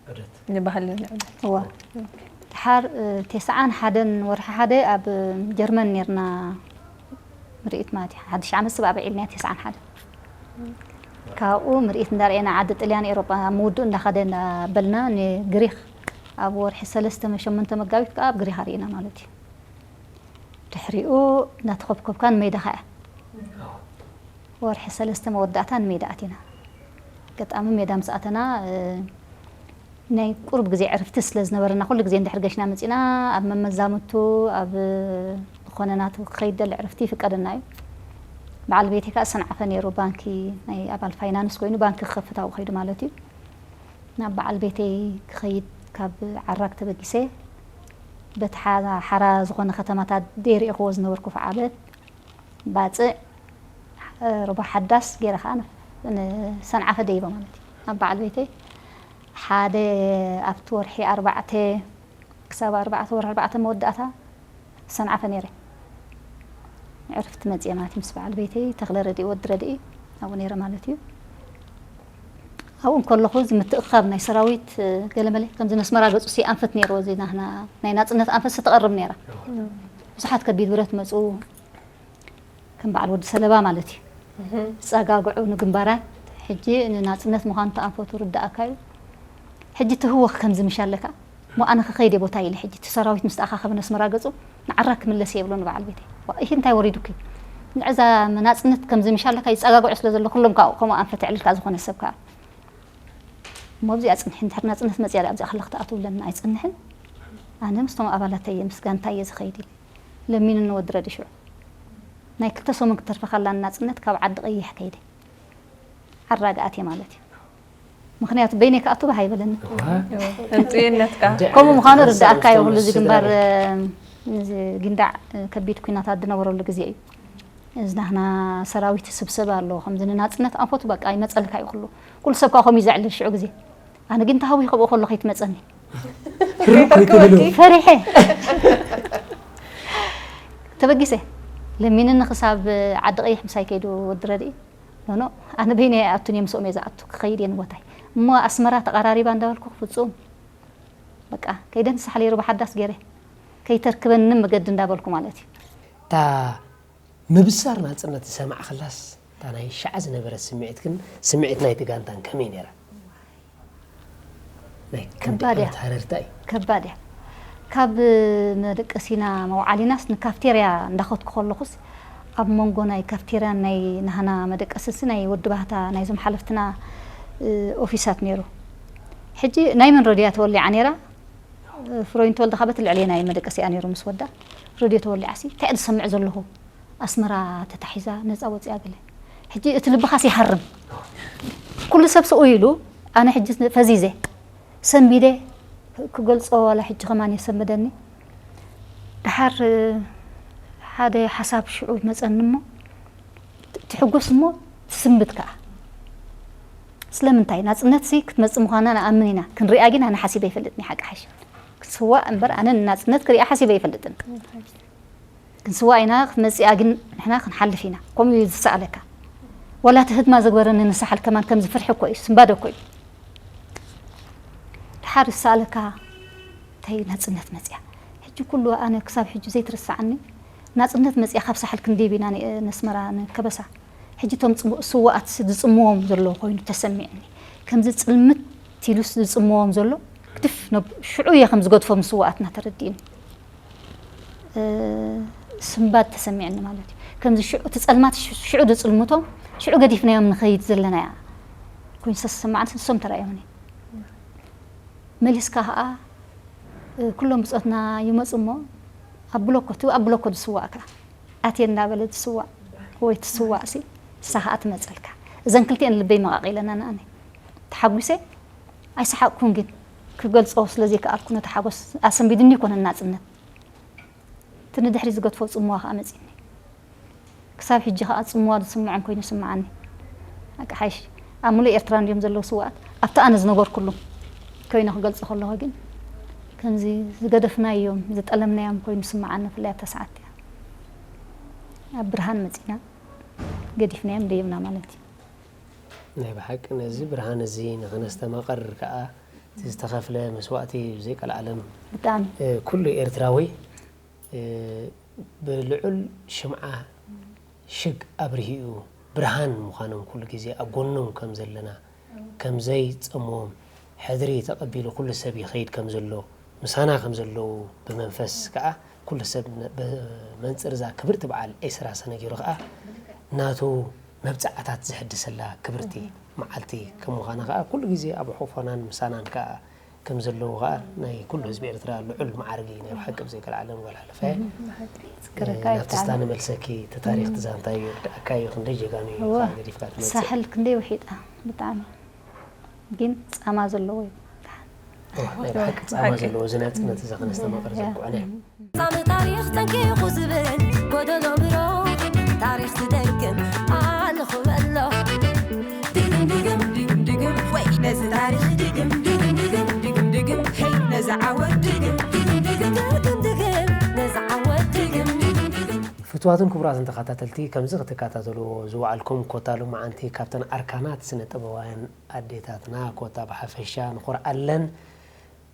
ዑደት። ንባህሊ ንዑደት። እዋ። ድሓር፣ እ፣ ተስዓን ሓደን ወርሒ ሓደ ኣብ ጀርመን ነይርና ምርኢት ማለት እዩ። ሓድሽ ዓመት ስብ ኣበዒልና ተስዓን ሓደ። ካብኡ ምርኢት እንዳርኤና ዓዲ ጥልያን ኤውሮጳ ኣብ ምውድኡ እንዳኸደ እንዳበልና ንግሪኽ ኣብ ወርሒ ሰለስተ ሸሞንተ መጋቢት ከዓ ኣብ ግሪኽ ኣርእና ማለት እዩ። ድሕሪኡ እንዳተኸብከብካ ንሜዳ ኸዓ። ወርሒ ሰለስተ መወዳእታ ንሜዳ ኣቲና። ኣጋጣሚ ሜዳ ምስ ኣተና፣ እ፣ ናይ ቁሩብ ግዜ ዕርፍቲ ስለ ዝነበረና፣ ኩሉ ግዜ እንድሕር ገሽና መጺና ኣብ መመዛምቱ፣ ኣብ ዝኾነ ናቱ ክኸይድ ደሊ ዕርፍቲ ይፍቀደና እዩ። በዓል ቤተይ ከኣ ሰንዓፈ ነይሩ፣ ባንኪ ናይ ኣባል ፋይናንስ ኮይኑ ባንኪ ክኸፍት ኣብኡ ከይዱ ማለት እዩ። ናብ በዓል ቤተይ ክኸይድ ካብ ዓራግ ተበጊሰ፣ በቲ ሓ-፣ ሓራ ዝኾነ ከተማታት ደይሪእኽዎ ዝነበርኩ፣ ፍዓበት፣ ባጽዕ፣ ሩባ ሓዳስ ገይረ ከኣ ን-፣ ንሰንዓፈ ደይበ ማለት እዩ። ኣብ በዓል ቤተይ ሓደ ኣብቲ ወርሒ ኣርባዕተ ክሳብ ኣርባዕተ ወርሒ ኣርባዕተ መወዳእታ ሰንዓፈ ነይረ። ዕርፍቲ መጽየ ማለት እዩ። ምስ በዓል ቤተይ ተኽለ ረድኢ ወዲ ረድኢ ኣብኡ ነይረ ማለት እዩ። ኣብኡ እንከለኹ እዚ ምትእኽኻብ ናይ ሰራዊት፣ እ፣ ገለመለ ከምዚ ነስመራ ገጹ ሲ ኣንፈት ነይርዎ፣ እዚ ናህና ናይ ናጽነት ኣንፈት ሲ ትቐርብ ነይራ። ብዙሓት ከቢድ ብረት መጹ፣ ከም በዓል ወዲ ሰለባ ማለት እዩ። ዝጸጋግዑ ንግንባራት፣ ሕጂ ንናጽነት ምዃኑ ተኣንፈቱ ርዳእካ እዩ። ሕጂ ትህወኽ ከምዚ ምሽ ኣለካ፣ እሞ ኣነ ክኸይድ እየ ቦታ ኢለ፣ ሕጂ እቲ ሰራዊት ምስ ተኣኻኸበ ነስመራ ገጹ ንዓራግ ክምለስ እየ ይብሎ ንበዓል ቤተይ። ዋ፣ ኢሂ እንታይ ወሪዱኪ? ንዕዛ ናጽነት ከምዚ ምሽ ኣለካ፣ ይጸጋግዑ ስለ ዘሎ ኩሎም ካብኡ ከምኡ ኣንፈት የዕልልካ ዝኾነ ሰብ ከኣ። እሞ ኣብዚኣ ጽንሒ፣ እንድሕር ናጽነት መጽያ ኣብዚኣ ከለኺ ትኣትውለና ኣይጸንሕን። ኣነ ምስቶም ኣባላተይ እየ፣ ምስ ጋንታይ እየ ዝኸይድ ኢለ። ለሚኑኒ ወዲ ረዲ ሽዑ። ናይ ክልተ ሰሙን ክትተርፈ ከላ ንናጽነት ካብ ዓዲ ቀይሕ ከይደ። ዓራግ ኣትየ ማለት እዩ። ምኽንያቱ በይነይ ክኣቱ ባህ ኣይበለኒ። ህንጡይነትካ። ከምኡ ምዃኑ ርዳእካ እዩ። ኩሉ እዚ ግንባር፣ እዚ ጊንዳዕ ከቢድ ኲናታት ዝነበረሉ ግዜ እዩ። እዚ ናህና ሰራዊት ስብሰባ ኣለዎ፣ ከምዚ ንናጽነት ኣንፈቱ በቃ ይመጸልካ እዩ ኩሉ። ኩሉ ሰብ ከዓ ከምኡ እዩ ዘዕልል ሽዑ ግዜ። ኣነ ግን ተሃዊኸ ብኡ ከሎ ከይትመጸኒ። ፈሪሐ። ተበጊሰ። ለሚንኒ ክሳብ ዓዲ ቀይሕ ምሳይ ከይዱ ወዲ ረድኢ። ኖኖ፣ ኣነ በይነይ ኣይኣቱን እየ፣ ምስኦም እየ ዝኣቱ፣ ክኸይድ እየ ንቦታይ። እሞ ኣስመራ ተቐራሪባ እንዳበልኩ ፍጹም በቃ ከይደ ንሳሕለ ሩባ ሓዳስ ገይረ ከይተርክበኒ መገዲ እንዳበልኩ ማለት እዩ። እታ ምብሳር ናጽነት ዝሰማዕክላስ እታ ናይ ሻዕ ዝነበረት ስምዒትክን ስምዒት ናይቲ ጋንታን ከመይ ነይራ? ናይ ከምቲ ከባድ እያ። ዓመት ሃረርታ እዩ። ከባድ እያ። ካብ መደቀሲና መውዓሊናስ ንካፍቴርያ እንዳኸድኩ ከለኹስ ኣብ መንጎ ናይ ካፍቴርያን ናይ ናህና መደቀስንሲ ናይ ወዲ ባህታ ናይዞም ሓለፍትና እ፣ ኦፊሳት ነይሩ። ሕጂ ናይ መን ረድያ ተወሊዓ ነይራ? ፍሮይን ተወልደ ካበት ልዕሊ ናይ መደቀሲኣ ነይሩ ምስ ወዳ ረድዮ ተወሊዓ ሲ እንታይ ዝሰምዕ ዘለኹ ኣስመራ ተታሒዛ ነፃ ወፂኣ ገለ ሕጂ እቲ ልብኻስ ይሃርም ኩሉ ሰብ ስኡ ኢሉ ኣነ ሕጂ ፈዚዘ ሰንቢደ ክገልጾ ዋላ ሕጂ ከማን የሰምደኒ ድሓር ሓደ ሓሳብ ሽዑ መፀኒ እሞ ትሕጎስ እሞ ትስምብት ከዓ ስለምንታይ ናፅነት ሲ ክትመፅእ ምዃና ንኣምን ኢና ክንሪኣ ግን ኣነ ሓሲበ ይፈልጥኒ ሓቂ ሓሽ ክንስዋእ እምበር ኣነ ንናፅነት ክሪኣ ሓሲበ ይፈልጥን ክንስዋእ ኢና ክትመፅኣ ግን ንሕና ክንሓልፍ ኢና ከምኡ እዩ ዝሰኣለካ ዋላ እቲ ህድማ ዘግበረኒ ንሳሓል ከማን ከምዚ ፍርሒ እኮ እዩ ስምባደ እኮ እዩ ድሓር ይሰኣለካ እንታይ ናፅነት መፅያ ሕጂ ኩሉ ኣነ ክሳብ ሕጂ ዘይትርሰዓኒ ናፅነት መፅያ ካብ ሳሕል ክንዲብ ኢና ነስመራ ንከበሳ ሕጂ እቶም ስዋኣት ዝፅምዎም ዘሎ ኮይኑ ተሰሚዕኒ ከምዚ ፅልምት ኢሉስ ዝፅምዎም ዘሎ ግድፍ ሽዑ እየ ከም ዝገድፎም ስዋኣትና ተረዲእኒ ስምባድ ተሰሚዕኒ ማለት እዩ ከምዚ ሽዑ እቲ ፀልማት ሽዑ ዝፅልምቶም ሽዑ ገዲፍናዮም ንኸይድ ዘለና ኮይኑ ዝተሰማዕኒ ንሶም ተራእዮምኒ መሊስካ ከዓ ኩሎም ብፆትና ይመፁ እሞ ኣብ ብሎኮ እቲ ኣብ ብሎኮ ዝስዋእ ከዓ ኣትየ እንዳበለ ዝስዋእ ወይ ትስዋእ ሲ ንሳ ከዓ ትመፀልካ እዘን ክልቲኤን ልበይ መቃቂለና ንኣነ ተሓጒሰ ኣይሰሓቅኩን ግን ክገልፆ ስለዘይከኣልኩ ነቲ ሓጎስ ኣሰንቢድኒ ይኮነ ናፅነት እቲ ንድሕሪ ዝገድፎ ፅምዋ ከዓ መፂኒ ክሳብ ሕጂ ከዓ ፅምዋ ዝስምዖም ኮይኑ ይስምዓኒ ሓይሽ ኣብ ሙሉእ ኤርትራ እንድዮም ዘለዉ ስዋኣት ኣብቲ ኣነ ዝነበርኩሉ ኮይኑ ክገልፆ ከለኹ ግን ከምዚ ዝገደፍናዮም ዝጠለምናዮም ኮይኑ ይስምዓኒ ብፍላይ ኣብታ ሰዓት እያ ኣብ ብርሃን መፂና ገዲፍናዮም ደይብና ማለት እዩ ናይ ብሓቂ ነዚ ብርሃን እዚ ንኸነስተማቐር ከዓ እቲ ዝተኸፍለ መስዋእቲ ዘይቀልዓለም ብጣዕሚ ኩሉ ኤርትራዊ ብልዑል ሽምዓ ሽግ ኣብርሂኡ ብርሃን ምዃኖም ኩሉ ግዜ ኣብ ጎኖም ከም ዘለና ከም ዘይጸምዎም ሕድሪ ተቐቢሉ ኩሉ ሰብ ይኸይድ ከም ዘሎ ምሳና ከም ዘለዉ ብመንፈስ ከኣ ኩሉ ሰብ ብመንጽር እዛ ክብርቲ በዓል ዒስራ ሰነ ገይሩ ከኣ ናቱ መብጽዓታት ዘሕድሰላ ክብርቲ መዓልቲ ከም ምዃና ከኣ ኩሉ ግዜ ኣብ ሕቑፎናን ምሳናን ከኣ ከም ዘለዉ ከኣ ናይ ኩሉ ህዝቢ ኤርትራ ልዑል መዓርግ እዩ ናይ ብሓቂ ብዘይከልዓለም ጓል ሓለፋየ ዝክረካ ናብቲ ስታ ንመልሰኪ እቲ ታሪኽ ትዛንታ እዩ ርድኣካ እዩ ክንደይ ጀጋኑ እዩ እወ ከኣ ገዲፍካ ትመጽእ ሳሕል ክንደይ ውሒጣ ብጣዕሚ ግን ጻማ ዘለዎ እዩ ናይ ብሓቂ ጻማ ዘለዎ እዚ ናጽነት እዚ ከነስተማቕር ዘብቅዑና እዮም ጻሚ ታሪኽ ጠንቂቑ ዝብል ጎደሎ ብሮ ታሪኽ ትደግም ኣልኹ በሎ ድግም ድግም ድግም ድግም ወይ ነዚ ታሪኽ ድግም ድግም ድግም ድግም ድግም ሄይ ነዚ ዓወት ድግም ድግም ድግም ድግም ድግም ነዚ ዓወት ድግም ድግም ድግም ፍትዋትን ክቡራትን ተኸታተልቲ ከምዚ ክትከታተልዎ ዝወዓልኩም ኮታ ሎማዓንቲ ካብተን ኣርካናት ስነ ጥበባውያን ኣዴታትና ኮታ ብሓፈሻ ንኾርዓለን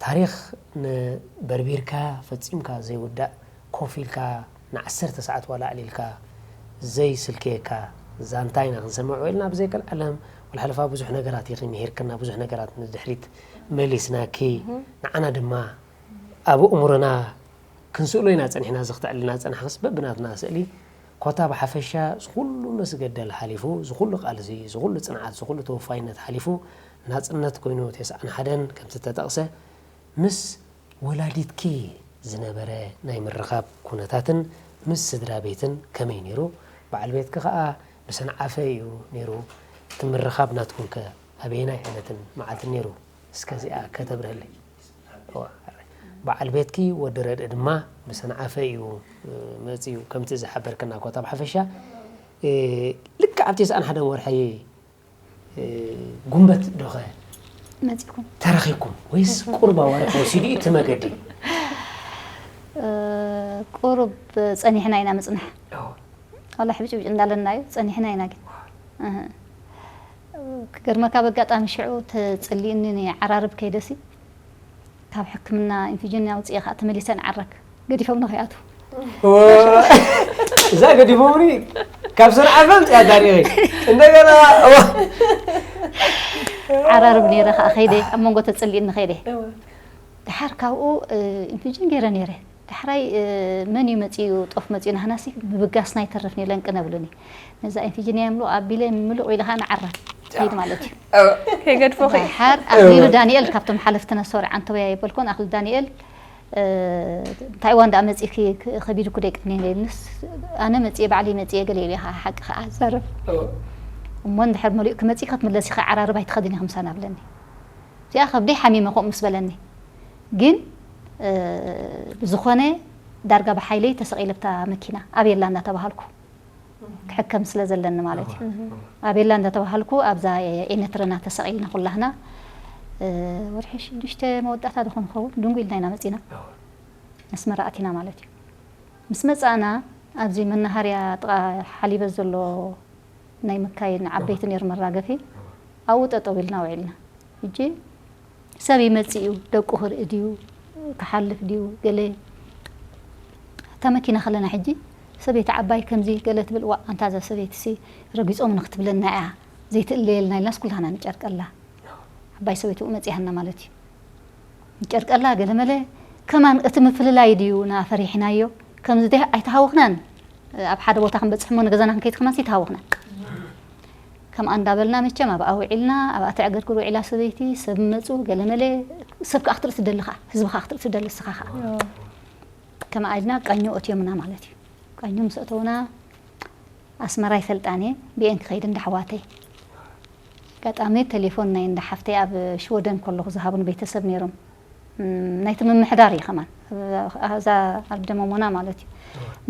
ታሪኽ ንበርቢርካ ፈጺምካ ዘይውዳእ ኮፍ ኢልካ ንዓሰርተ ሰዓት ዋላ ኣዕሊልካ ዘይስልክየካ ዛንታ ኢና ክንሰምዕ ውዒልና ብዘይቀልዓለም ወልሓለፋ ብዙሕ ነገራት ኢኺ ምሂርክና ብዙሕ ነገራት ንድሕሪት መሊስናኪ ንዓና ድማ ኣብ እእምሮና ክንስእሎ ኢና ጸኒሕና እዚ ክተዕልና ዝጸናሕክስ በብናትና ስእሊ ኮታ ብሓፈሻ ዝኹሉ መስገደል ሓሊፉ ዝኹሉ ቃልሲ ዝኹሉ ጽንዓት ዝኹሉ ተወፋይነት ሓሊፉ ናጽነት ኮይኑ ተስዓን ሓደን ከምቲ ተጠቕሰ ምስ ወላዲትኪ ዝነበረ ናይ ምርኻብ ኩነታትን ምስ ስድራ ቤትን ከመይ ነይሩ? በዓል ቤትኪ ኸኣ ብሰንዓፈ እዩ ነይሩ። እቲ ምርኻብ ናትኩምከ ኣበየናይ ዕለትን መዓልትን ነይሩ? እስከ እዚኣ ከተብርህለይ። እዋ፣ በዓል ቤትኪ ወዲ ረድኢ ድማ ብሰንዓፈ እዩ መፂኡ። ከምቲ ዝሓበርክና ኮታ ብሓፈሻ ልክዕ ኣብቲ ሰኣን ሓደን ወርሒ ጉንበት ዶኸ መፂኩም ተረኺብኩም ወይስ ቁሩብ ኣዋርሕ ወሲዱ እዩ እቲ መገዲ? ቁሩብ ፀኒሕና ኢና ምፅናሕ ዋላ ሕብጭብጭ እንዳለና እዩ ፀኒሕና ኢና ግን ክገርመካ በጋጣሚ ሽዑ ተፅሊእኒ ዓራርብ ከይደሲ ካብ ሕክምና ኢንፊጅን ኣውፅኤ ከዓ ተመሊሰ ንዓረክ ገዲፎም ንኸይኣቱ እዛ ገዲፎምኒ ካብ ስራሕ ፈልጥ ያዳሪቂ እንደገና ዓራርብ ነይረ ከዓ ከይደ ኣብ መንጎ ተፅሊእኒ ከይደ። ድሓር ካብኡ ኢንፊጅን ገይረ ነይረ። ዳሕራይ መን እዩ መፂኡ ጦፍ መፂኡ ናህናሲ ምብጋስና ይተርፍ ኔለን ቅነብሉኒ ነዛ ኢንፊጅን እያ ምሉእ ኣቢለ ምሉእ ኢለ ከዓ ንዓረብ ከይድ ማለት እዩ። ከይገድፎ ከይ ድሓር ኣክሊሉ ዳንኤል ካብቶም ሓለፍቲ ነሶር ዓንተወያ ይበልኮን ኣክሊሉ ዳንኤል እንታይ እዋን ደኣ መፂእኪ ከቢድኩ ደቂ ንስ ኣነ መፅየ ባዕለይ መፅየ ገለ ኢለ ከዓ ሓቂ ከዓ ዛረብ እሞ እንድሕር መሊኡ ክመፂ ክትምለሲ ከዓራርብ ኣይትኸድን ኢኺ ምሳና ብለኒ። እዚኣ ከብደይ ሓሚመ ከምኡ ምስ በለኒ ግን ብዝኾነ ዳርጋ ብሓይለይ ተሰቒለ ብታ መኪና ኣቤላ እንዳተባሃልኩ ክሕከም ስለ ዘለኒ ማለት እዩ። ኣቤላ እንዳተባሃልኩ ኣብዛ ኤነትረና ተሰቒልና ኩላህና ወርሒ ሽዱሽተ መወዳእታ ዝኾን ኸውን ድንጉ ኢልና ኢና መፂና ኣስመራ ኣቲና ማለት እዩ። ምስ መፃእና ኣብዚ መናሃርያ ጥቓ ሓሊበት ዘሎ ናይ መካይን ዓበይቲ ነይሩ መራገፊ ኣብኡ ጠጠው ኢልና ውዒልና። ሕጂ ሰብ ይመፅእ እዩ ደቁ ክርኢ ድዩ ክሓልፍ ድዩ ገለ እታ መኪና ከለና ሕጂ ሰበይቲ ዓባይ ከምዚ ገለ ትብል ዋ ኣንታ እዛ ሰበይትሲ ረጊፆም ንክትብለና እያ ዘይትእለየልና ኢልናስ ኩላና ንጨርቀላ ዓባይ ሰበይቲ ብኡ መፂሃና ማለት እዩ። ጨርቀላ ገለመለ ከማን እቲ ምፍልላይ ድዩ ና ፈሪሕናዮ ከምዚ ደ ኣይተሃወኽናን ኣብ ሓደ ቦታ ክንበፅሕ እሞ ንገዛና ክንከይድ ከማንስ ይተሃወኽና ከምኣ እንዳበልና መቸም ኣብኣ ውዒልና ኣብኣ ተዕገርግር ውዒላ ሰበይቲ ሰብ መፁ ገለመለ ሰብ ከዓ ክትርኢ ትደሊ ከዓ ህዝቢ ከዓ ክትርኢ ትደሊ እስኻ ከዓ ከምኣ ኢልና ቃኞ ኣትዮምና ማለት እዩ። ቃኞ ምስ ኣተውና ኣስመራ ይፈልጣን እየ ብኤን ክኸይድ እንዳ ኣሕዋተይ ኣጋጣሚ ቴሌፎን ናይ እንዳ ሓፍተይ ኣብ ሽወደን ከለኹ ዝሃቡን ቤተሰብ ነይሮም ናይቲ ምምሕዳር እዩ ከማን እዛ ኣብ ደመሞና ማለት እዩ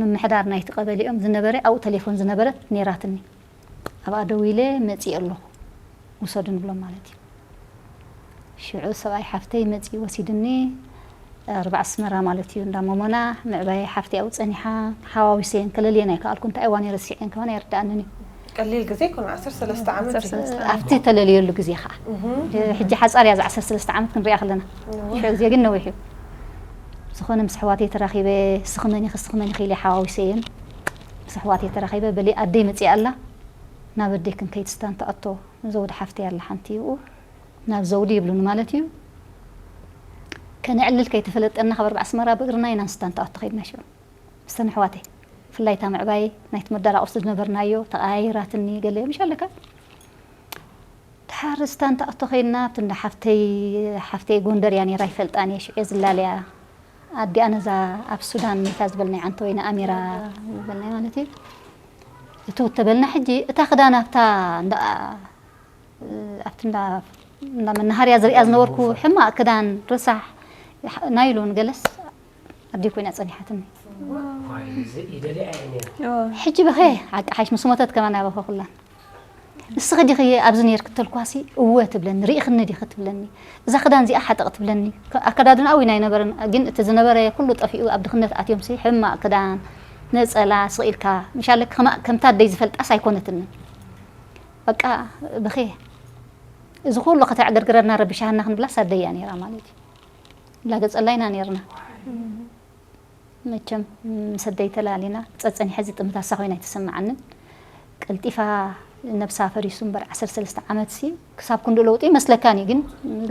ምምሕዳር ናይቲ ቀበሌኦም ዝነበረ ኣብኡ ቴሌፎን ዝነበረት ነይራትኒ ኣብኣ ደዊለ መፅእ ኣለኹ ውሰዱ ንብሎም ማለት እዩ ሽዑ ሰብኣይ ሓፍተይ መፂኡ ወሲድኒ ኣርባዕ ኣስመራ ማለት እዩ እንዳ መሞና ምዕባይ ሓፍተይ ኣብኡ ፀኒሓ ሓዋዊሰየን ከለልየን ኣይከኣልኩ እንታይ እዋን ረሲዐን ከማን ኣይርዳኣንን እዩ ቀሊል ግዜ ይኮነ ዓሰርተ ሰለስተ ዓመት እዩ። ኣብቲ ተለልየሉ ግዜ ከዓ ሕጂ ሓፃር እያ ዛ ዓሰርተ ሰለስተ ዓመት ክንሪኣ ከለና ሽዑ ግዜ ግን ነዊሕ እዩ ዝኾነ ምስ ኣሕዋተይ ተራኺበ ስኽመኒ ክስኽመኒ ክኢለ ሓዋዊሰየን ምስ ኣሕዋተይ ተራኺበ በሊ ኣደይ መፂኣ ኣላ ናብ ኣደይ ክንከይድ ስታን ተኣቶ ዘውዲ ሓፍተይ ኣላ ሓንቲ ይብኡ ናብ ዘውዲ ይብሉኒ ማለት እዩ ከነዕልል ከይተፈለጠና ካብ ኣርባዕ ኣስመራ ብእግርና ኢና ንስታን ተኣቶ ከይድና ሽዑ ምስተን ኣሕዋተይ ብፍላይ እታ ምዕባይ ናይቲ መዳራቕ ውስጥ ዝነበርናዮ ተቐያይራትኒ ገለ ምሽ ኣለካ ድሓር ስታን ተኣቶ ከይድና ኣብቲ እንዳ ሓፍተይ ሓፍተይ ጎንደር እያ ነይራ ይፈልጣን እየ ሽዑ ዝላለያ ኣዲኣ ነዛ ኣብ ሱዳን ሜታ ዝበልናይ ዓንተ ወይና ኣሚራ ዝበልናይ ማለት እዩ እትው ተበልና ሕጂ እታ ክዳን ኣብታ እንዳ ኣብቲ እንዳ እንዳ መናሃርያ ዝሪኣ ዝነበርኩ ሕማቕ ክዳን ርሳሕ ናይሎን ገለስ ኣደይ ኮይና ፀኒሓትኒ ሕጂ በኸ ሓቂ ሓሽ ምስ ሞተት ከማን ኣበኸ ኩላን ንስኺ ዲኺ ኣብዚ ነይርክ ተልኳሲ እወ ትብለኒ ርኢኽኒ ዲኺ ትብለኒ እዛ ክዳን እዚኣ ሓጠቕ ትብለኒ ኣከዳድንኣዊ ናይ ነበረን ግን እቲ ዝነበረ ኩሉ ጠፊኡ ኣብ ድኽነት ኣትዮም ሲ ሕማቕ ክዳን ነፀላ ስቕ ኢልካ ምሻለ ከምታ ኣደይ ዝፈልጣስ ኣይኮነትንን በቃ ብኸ እዚ ኩሉ ከተዕገርግረና ረቢሻሃና ክንብላስ ኣደይ እያ ነይራ ማለት እዩ ላገፀላ ኢና ነይርና መቸም ምስ ኣደይ ተላሊና ፀፀኒሐ እዚ ጥምታሳ ኮይና ኣይተሰምዓንን ቀልጢፋ ነብሳ ፈሪሱ እምበር ዓሰርተ ሰለስተ ዓመት ሲ ክሳብ ክንዱ ለውጢ ይመስለካን እዩ ግን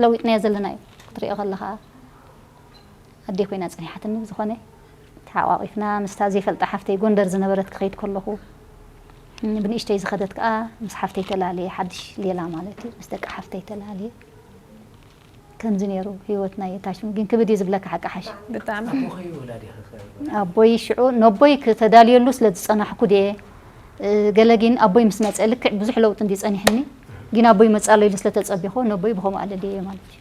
ለዊጥናዮ ዘለና እዩ ክትሪኦ ከለካ ኣደይ ኮይና ፀኒሓትኒ ብዝኾነ ተሓቋቂፍና ምስታ ዘይፈልጣ ሓፍተይ ጎንደር ዝነበረት ክኸይድ ከለኹ ብንእሽተይ ዝኸደት ከዓ ምስ ሓፍተይ ተላለየ ሓድሽ ሌላ ማለት እዩ ምስ ደቂ ሓፍተይ ተላለየ ከምዚ ነይሩ ህይወትና የታሽሙ ግን ክብድ እዩ ዝብለካ ሓቂ ሓሽ ብጣዕሚ ኣቦይ ሽዑ ነቦይ ክተዳልየሉ ስለ ዝፀናሕኩ ድየ ገለ ግን ኣቦይ ምስ መፀ ልክዕ ብዙሕ ለውጢ እንዲ ፀኒሕኒ ግን ኣቦይ መፃሎ ኢሉ ስለ ተፀቢኹ ነቦይ ብኸምኡ ኣለልየ ማለት እዩ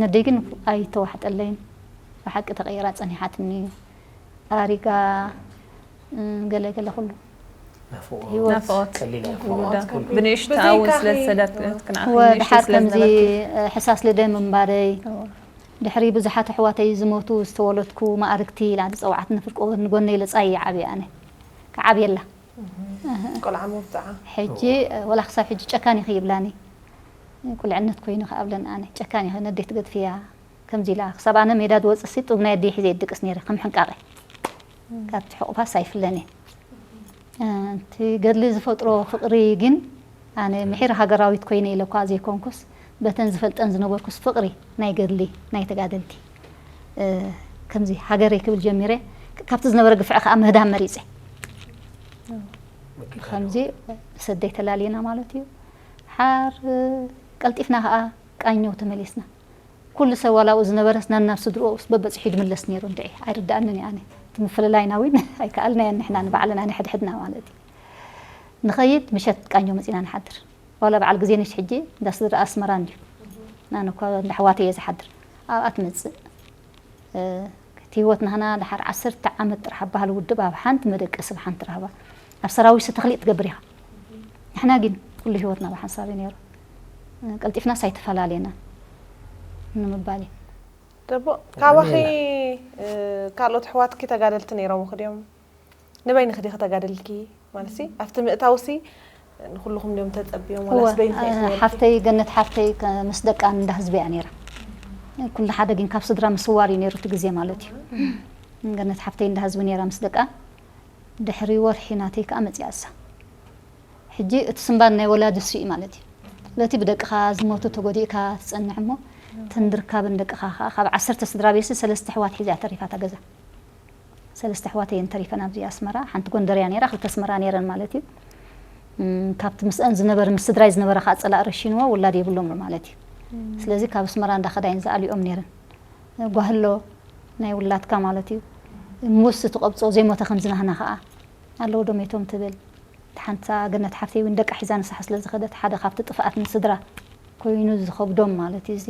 ነደይ ግን ኣይተዋሕጠለይን ብሓቂ ተቐይራ ፀኒሓትኒ ኣሪጋ ገለ ገለ ኩሉ ናፍቆት ብንእሽቶ ኣውን ስለ ዝሰደት ወድሓር ከምዚ ሕሳስ ልደ ምንባረይ ድሕሪ ብዙሓት ኣሕዋተይ ዝሞቱ ዝተወለድኩ ማእርግቲ ኢላ ዝፀውዓትኒ ፍርቂ ንጎነይ ለፃይ ይዓብየ ኣነ ክዓብየላ ቆልዓ መብፅዓ ሕጂ ወላ ክሳብ ሕጂ ጨካን ኢኺ ይብላኒ ቁልዕነት ኮይኑ ክኣብለን ኣነ ጨካን ኢኺ ነደይ ትገድፍያ ከምዚ ኢላ ክሳብ ኣነ ሜዳ ዝወፅእ ሲ ጡብ ናይ ኣደይ ሒዘ ይድቅስ ነይረ ከም ሕንቃቐ። ካብቲ ሕቑፋስ ኣይፍለን እየ። እቲ ገድሊ ዝፈጥሮ ፍቕሪ ግን ኣነ ምሒር ሃገራዊት ኮይነ ኢለ እኳ ዘይኮንኩስ በተን ዝፈልጠን ዝነበርኩስ ፍቕሪ ናይ ገድሊ ናይ ተጋደልቲ ከምዚ ሃገረይ ክብል ጀሚረ። ካብቲ ዝነበረ ግፍዒ ከዓ ምህዳም መሪፀ። ከምዚ ሰደይ ተላሊና ማለት እዩ። ሓር ቀልጢፍና ከዓ ቃኘው ተመሊስና። ኩሉ ሰብ ዋላ ኣብኡ ዝነበረስ ናናብ ስድርኡ በበፂሑ ይድምለስ ነይሩ። እንድዒ ኣይርድኣንን እዩ ኣነ። እቲ ምፍልላይና እውን ኣይከኣልናዮን ንሕና ንባዕልና ንሕድሕድና ማለት እዩ። ንኸይድ ምሸት ቃኘው መፂና ንሓድር። ዋላ በዓል ግዜ ንሽ ሕጂ እንዳ ስድራ ኣስመራ እንድዩ። ኣነ እኳ እንዳ ኣሕዋተይ እየ ዝሓድር። ኣብኣ ትመፅእ። እቲ ህይወት ናህና ድሓር ዓሰርተ ዓመት ጥራሕ በሃል ውድብ ኣብ ሓንቲ መደቀሲ ብሓንቲ ራህባ ኣብ ሰራዊት ተኽሊእ ትገብር ኢኻ። ንሕና ግን ኩሉ ህይወትና ብሓንሳብ እዩ ነይሩ። ቀልጢፍናስ ኣይተፈላለየና ንምባል እዩ። ደቦ ካባኺ ካልኦት ኣሕዋትኪ ተጋደልቲ ነይሮም ኽድዮም? ንበይንኺ ዲኺ ተጋደልኪ? ማለትሲ ኣብቲ ምእታውሲ ንኹልኹም ድዮም ተጸብዮም ወላስ በይንኺ ኢኺ ነይርኪ? ሓፍተይ ገነት ሓፍተይ ከ- ምስ ደቃ እንዳ ህዝቢ እያ ነይራ። ኩሉ ሓደ ግን ካብ ስድራ ምስዋር እዩ ነይሩ እቲ ግዜ ማለት እዩ። ገነት ሓፍተይ እንዳ ህዝቢ ነይራ ምስ ደቃ። ድሕሪ ወርሒ ናተይ ከኣ መጺኣ እሳ። ሕጂ እቲ ስንባድ ናይ ወላዲ እሱ እዩ ማለት እዩ። ለቲ ብደቅኻ ዝሞቱ ተጎዲእካ ትጸንሕ እሞ እተን ድርካብን ደቅኻ ከኣ ካብ ዓሰርተ ስድራ ቤትሲ ሰለስተ ኣሕዋት ሒዛ እያ ተሪፋ እታ ገዛ። ሰለስተ ኣሕዋት እየን ተሪፈን ኣብዚ ኣስመራ። ሓንቲ ጎንደር እያ ነይራ፣ ክልተ ኣስመራ ነይረን ማለት እዩ። እም፣ ካብቲ ምስአን ዝነበር ምስ ስድራይ ዝነበረ ከዓ ጸላእ ረሺንዎ ውላድ የብሎም ማለት እዩ። ስለዚ ካብ ኣስመራ እንዳኸዳ እየን ዝኣልኦም ነይረን። ጓህሎ ናይ ውላድካ ማለት እዩ። ሙስ ትቐብጾ ዘይሞተ ከምዚ ናህና ከዓ ኣለዉ ዶ ሜቶም ትብል። ሓንታ ገነት ሓፍተይ እውን ደቃ ሒዛ ንስሓ ስለ ዝኸደት ሓደ ካብቲ ጥፍኣት ንስድራ ኮይኑ ዝኸብዶም ማለት እዩ እዚ።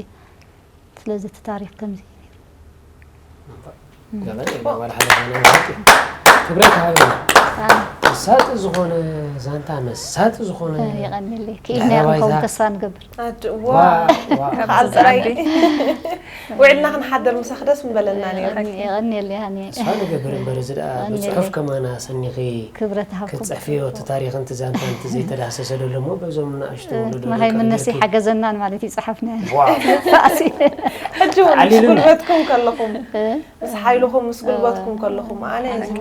ስለዚ እቲ ታሪኽ ከምዚ እዩ ነይሩ። ገበን የለ ዋላ ሓደ ኾነ ማለት እዩ። ክብረት ሃበ። መሳጢ ዝኾነ ዛንታ መሳጢ ዝኾነ የቐንየለይ ክኢልና ኢኹም ተስፋ ንገብር። ኣድዋ ዋ ዋ። ካብ ዝዓቢ ውዕልና ክንሓደር ምሳኺ ደስ ምበለና ነይሩ። የቐንየለይ ሃኒ። ተስፋ ንገብር እምበር እዚ ደኣ ብፅሑፍ ከማና ሰኒኺ ክብረት ሃብኩም። ክትፅሕፍዮ እቲ ታሪኽን እቲ ዛንታን እቲ ዘይተዳህሰሰ ዘሎ እሞ በዞም ንኣሽቱ ወለዶ መሃይምነሲ ሓገዘናን ማለት ይፅሓፍና። ሕጂ እውን ምስ ጉልበትኩም ከለኹም ምስ ሓይልኹም ምስ ጉልበትኩም ከለኹም ኣነ እዚ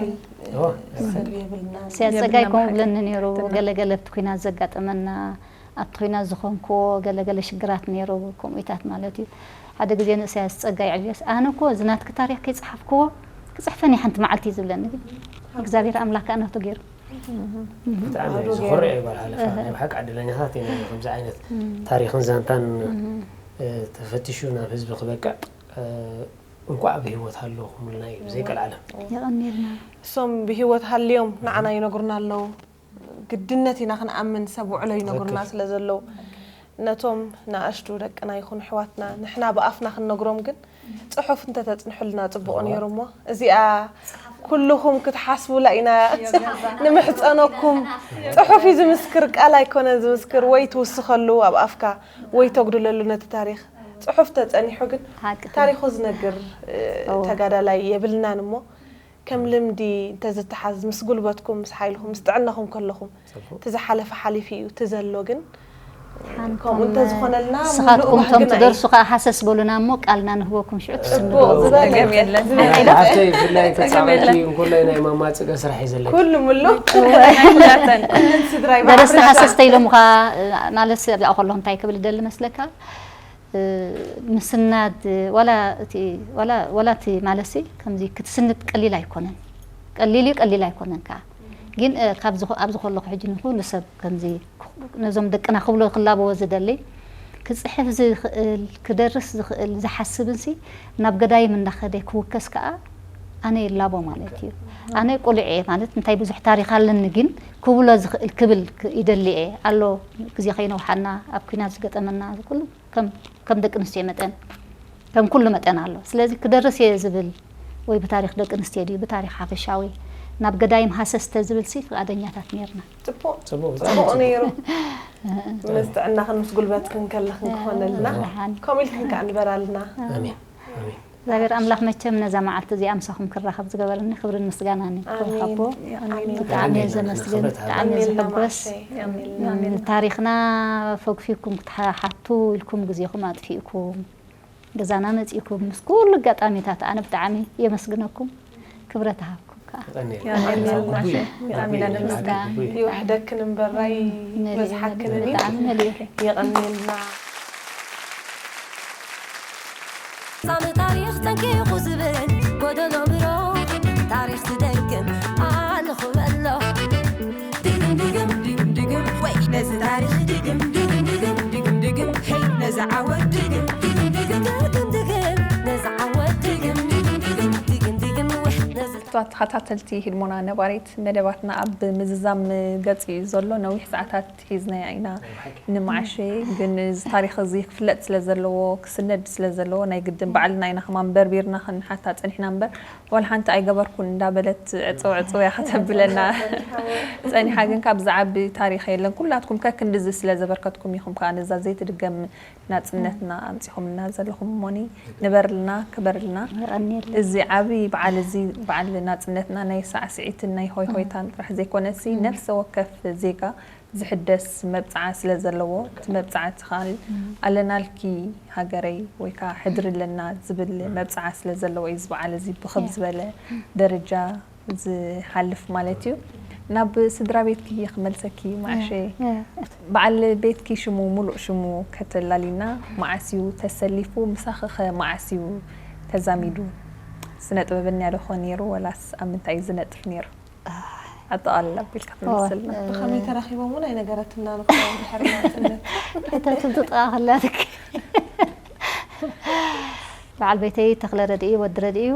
ሰብ የብልና። ሲያፀጋይ ከምኡ ብለኒ ነይሩ። ገለገለ ኣብቲ ኩናት ዘጋጠመና ኣብቲ ኩናት ዝኾንክዎ ገለገለ ሽግራት ነይሩ። ከምኡታት ማለት እዩ። ሓደ ግዜ ንእሳያስ ፀጋይ ዕብየስ ኣነ እኮ እዚ ናትኪ ታሪኽ ከይፀሓፍክዎ ክፅሕፈኒ ሓንቲ መዓልቲ እዩ ዝብለኒ ግን እግዚኣብሔር ኣምላክ ኣናቱ ገይሩ። ብጣዕሚ እዩ ዝኾርዕ እዩ ጓል ሓለፋ ናይ ብሓቂ ዕድለኛታት ኢና ከምዚ ዓይነት ታሪኽን ዛንታን ተፈቲሹ ናብ ህዝቢ ክበቅዕ እንኳዕ ብህይወት ሃለኹምልና እዩ ብዘይቀልዓለም። የቐንየልና። እሶም ብህይወት ሃልዮም ንዓና ይነግሩና ኣለዉ። ግድነት ኢና ክንኣምን ሰብ ውዕሎ ይነግሩና ስለ ዘለዉ ነቶም ንኣሽቱ ደቅና ይኹን ኣሕዋትና ንሕና ብኣፍና ክንነግሮም ግን ፅሑፍ እንተተፅንሑልና ፅቡቕ ነይሩ እሞ እዚኣ ኩልኹም ክትሓስቡላ ኢና ንምሕፀነኩም። ፅሑፍ እዩ ዝምስክር ቃል ኣይኮነን ዝምስክር ወይ ትውስኸሉ ኣብ ኣፍካ ወይ ተጉድለሉ ነቲ ታሪኽ ፅሑፍ ተፀኒሑ ግን ታሪኹ ዝነግር ተጋዳላይ የብልናን እሞ ከም ልምዲ እንተዝተሓዝ ምስ ጉልበትኩም ምስ ሓይልኹም ምስ ጥዕናኹም ከለኹም እቲ ዝሓለፈ ሓሊፉ እዩ እቲ ዘሎ ግን ከምኡ እንተዝኾነልና ንስኻትኩም እቶም ትደርሱ ከዓ ሃሰስ በሉና እሞ ቃልና ንህበኩም ሽዑ ትስንዱ። ጽቡቕ ዝበለ ጸገም የለን። ዝበለ ሓፍተይ ብፍላይ ተጻወቲ እንኮላይ ናይ ማማጽገ ስራሕ እዩ ዘለኪ። ኩሉ ምሉ ኩለን ስድራይ ደረስቲ ባዕልና ሃሰስ ተይሎምኻ ማለት ኣብዚኣ ከለኹም እንታይ ክብል ደሊ መስለካ? ምስናድ ዋላ እቲ ዋላ ዋላ እቲ ማለትሲ ከምዚ ክትስንድ ቀሊል ኣይኮነን። ቀሊል እዩ ቀሊል ኣይኮነን ከዓ ግን ካብ ኣብዚ ከለኹ ሕጂ ንኩሉ ሰብ ከምዚ ነዞም ደቅና ክብሎ ክላበዎ ዝደሊ ክፅሕፍ ዝኽእል ክደርስ ዝኽእል ዝሓስብን ሲ ናብ ገዳይም እንዳኸደ ክውከስ ከዓ ኣነ ይላቦ ማለት እዩ። ኣነ ቁልዕ እየ ማለት እንታይ ብዙሕ ታሪክ ኣለኒ ግን ክብሎ ዝኽእል ክብል ይደሊ እየ ኣሎ ግዜ ከይነውሓና ኣብ ኩናት ዝገጠመና ኩሉ ከም ደቂ ኣንስትዮ መጠን ከም ኩሉ መጠን ኣሎ። ስለዚ ክደርስ እየ ዝብል ወይ ብታሪኽ ደቂ ኣንስትዮ ድዩ ብታሪኽ ሓፈሻዊ ናብ ገዳይም ሃሰስ ተዝብል ሲ ፍቓደኛታት ኔርና። ጽቡቕ ጽቡቕ ጽቡቕ ነይሩ። ምስ ጥዕናኽን ምስ ጉልበትክን ከለኽን ክኾነልና ከምኡ ኢልክን ከዓ ንበራልና። ኣሜን ኣሜን። እግዚኣብሔር ኣምላኽ መቸም ነዛ መዓልቲ እዚኣ ምሳኹም ክራኸብ ዝገበረኒ ክብርን ምስጋናን ይኹን ሓቦ። ብጣዕሚ እየ ዘመስግን፣ ብጣዕሚ እየ ዝሕጎስ። ታሪኽና ፈግፊኩም ክትሓቱ ኢልኩም ግዜኹም ኣጥፊእኩም ገዛና መጺእኩም ምስ ኩሉ ኣጋጣሚታት ኣነ ብጣዕሚ የመስግነኩም። ክብረት ይሃብኩም ከዓ። የቐንየልና። ብጣዕሚ ኢና ነመስግን። ይውሕደክን እምበራይ በዝሓክንን እዩ። ብጣዕሚ መሊኡ። የቐንየልና። ሳሚ ታሪኽ ጠንቂቑ ዝብል ጎደሎ ምሮ ታሪኽ ዝደግም ኣለኹ በሎ። ድግም ድግም ድግም ድግም ወይ ነዚ ታሪኽ ድግም ድግም ድግም ድግም ድግም ሄይ ነዚ ዓወት ድግም ድግም ድግም ድግም ድግም ነዚ ዓወት ድግም ድግም ድግም ድግም ድግም ወይ ነዚ ክቡራት ተኸታተልቲ ህድሞና ነባሪት መደባትና ኣብ ምዝዛም ገጽ እዩ ዘሎ። ነዊሕ ሰዓታት ሒዝናያ ኢና ንመዓሸ፣ ግን እዚ ታሪኽ እዚ ክፍለጥ ስለ ዘለዎ ክስነድ ስለ ዘለዎ ናይ ግድን ባዕልና ኢና ከማን በርቢርና ክንሓታ ጸኒሕና እምበር ዋላ ሓንቲ ኣይገበርኩን እንዳበለት ዕጽው ዕጽው እያ ከተብለና ጸኒሓ። ግን ካብ ዝዓቢ ታሪኽ የለን። ኩላትኩም ከክንድዚ ስለ ዘበርከትኩም ኢኹም ከዓ ነዛ ዘይትድገም ናጽነትና ኣምጺኹምልና ዘለኹም እሞኒ ንበርልና ክበርልና። የቐንየልና። እዚ ዓቢ በዓል እዚ በዓል ናጽነትና ናይ ሳዕስዒትን ናይ ሆይ ሆይታን ጥራሕ ዘይኮነሲ ነፍሰ ወከፍ ዜጋ ዝሕደስ መብጽዓ ስለ ዘለዎ እቲ መብጽዓ እቲ ኻል ኣለናልኪ ሃገረይ ወይ ከዓ ሕድሪ ኣለና ዝብል መብጽዓ ስለ ዘለዎ እዩ እዚ በዓል እዚ ብኸም ዝበለ ደረጃ ዝሓልፍ ማለት እዩ። ናብ ስድራ ቤትኪ ክመልሰኪ መዓሸ። በዓል ቤትኪ ሽሙ ሙሉእ ሽሙ ከተላሊና መዓስ እዩ ተሰሊፉ ምሳኺ ኸ መዓስ እዩ ተዛሚዱ? ስነ ጥበበኛ ዶ ኾን ነይሩ ወላስ ኣብ ምንታይ እዩ ዝነጥፍ ነይሩ? ኣጠቓልል ኣቢልካ ክትመልስልና። ብኸመይ ተራኺቦም እውን ኣይነገረትና ንክኸውን ድሕሪ ናጽነት። እታ ትምጥጣ ከላትክ በዓል ቤተይ ተኽለ ረድኢ ወዲ ረድኢ እዩ።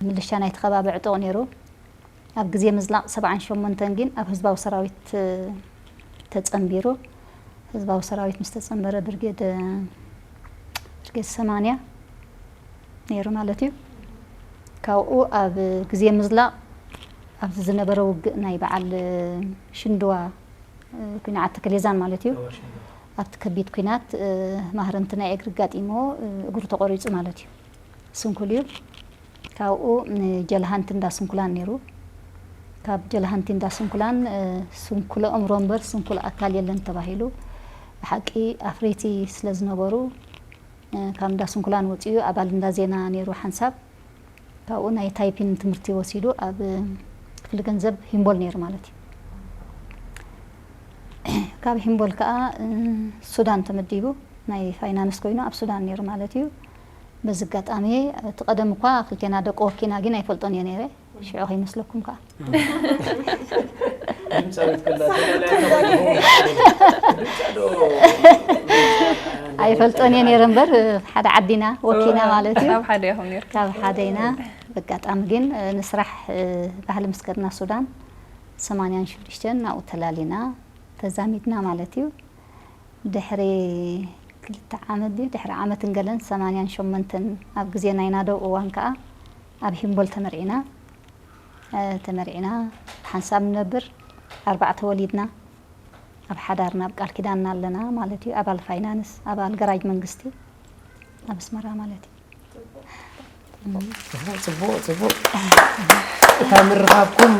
ምልሻ ናይቲ ከባቢ ዕጡቕ ነይሩ። ኣብ ግዜ ምዝላቕ ሰብዓን ሸሞንተን ግን ኣብ ህዝባዊ ሰራዊት ተጸንቢሩ። ህዝባዊ ሰራዊት ምስ ተጸንበረ ብርጌድ ብርጌድ ሰማንያ ነይሩ ማለት እዩ። ካብኡ ኣብ ግዜ ምዝላቕ ኣብዚ ዝነበረ ውግእ ናይ በዓል ሽንድዋ ኩናት ተከሌዛን ማለት እዩ። ኣብቲ ከቢድ ኩናት ማህረምቲ ናይ እግሪ ኣጋጢሞ እግሩ ተቆሪጹ ማለት እዩ። ስንኩል እዩ። ካብኡ ንጀልሃንቲ እንዳ ስንኩላን ነይሩ። ካብ ጀልሃንቲ እንዳ ስንኩላን ስንኩል ኣእምሮ እምበር ስንኩል ኣካል የለን ተባሂሉ። ብሓቂ ኣፍረይቲ ስለ ዝነበሩ ካብ እንዳ ስንኩላን ወፂኡ ኣባል እንዳ ዜና ነይሩ ሓንሳብ። ካብኡ ናይ ታይፒን ትምህርቲ ወሲዱ ኣብ ክፍሊ ገንዘብ ሂምቦል ነይሩ ማለት እዩ። ካብ ሂምቦል ከዓ ሱዳን ተመዲቡ ናይ ፋይናንስ ኮይኑ ኣብ ሱዳን ነይሩ ማለት እዩ። በዚ ኣጋጣሚ እቲ ቀደም እኳ ክልቴና ደቂ ወኪና ግን ኣይፈልጦን እየ ነይረ። ሽዑ ከይመስለኩም ከዓ ድምፃዊት ከላ ኣይፈልጦን እየ ነይረ እምበር ሓደ ዓዲና ወኪና ማለት እዩ። ካብ ሓደ ኢኹም ነይርኩም። ካብ ሓደ ኢና። በጋጣሚ ግን ንስራሕ ባህሊ ምስ ከድና ሱዳን ሰማንያን ሽዱሽተን ናብኡ ተላሊና ተዛሚድና ማለት እዩ። ድሕሪ ክልተ ዓመት ድዩ ድሕሪ ዓመትን ገለን ሰማንያን ሸሞንተን ኣብ ግዜ ናይ ናደው እዋን ከዓ ኣብ ሂምቦል ተመርዒና። ተመርዒና ሓንሳብ ንነብር ኣርባዕተ ወሊድና ኣብ ሓዳርና ኣብ ቃል ኪዳንና ኣለና ማለት እዩ። ኣባል ፋይናንስ ኣባል ገራጅ መንግስቲ ኣብ ኣስመራ ማለት እዩ። ጽቡቕ ጽቡቕ። እታ ምርኻብኩም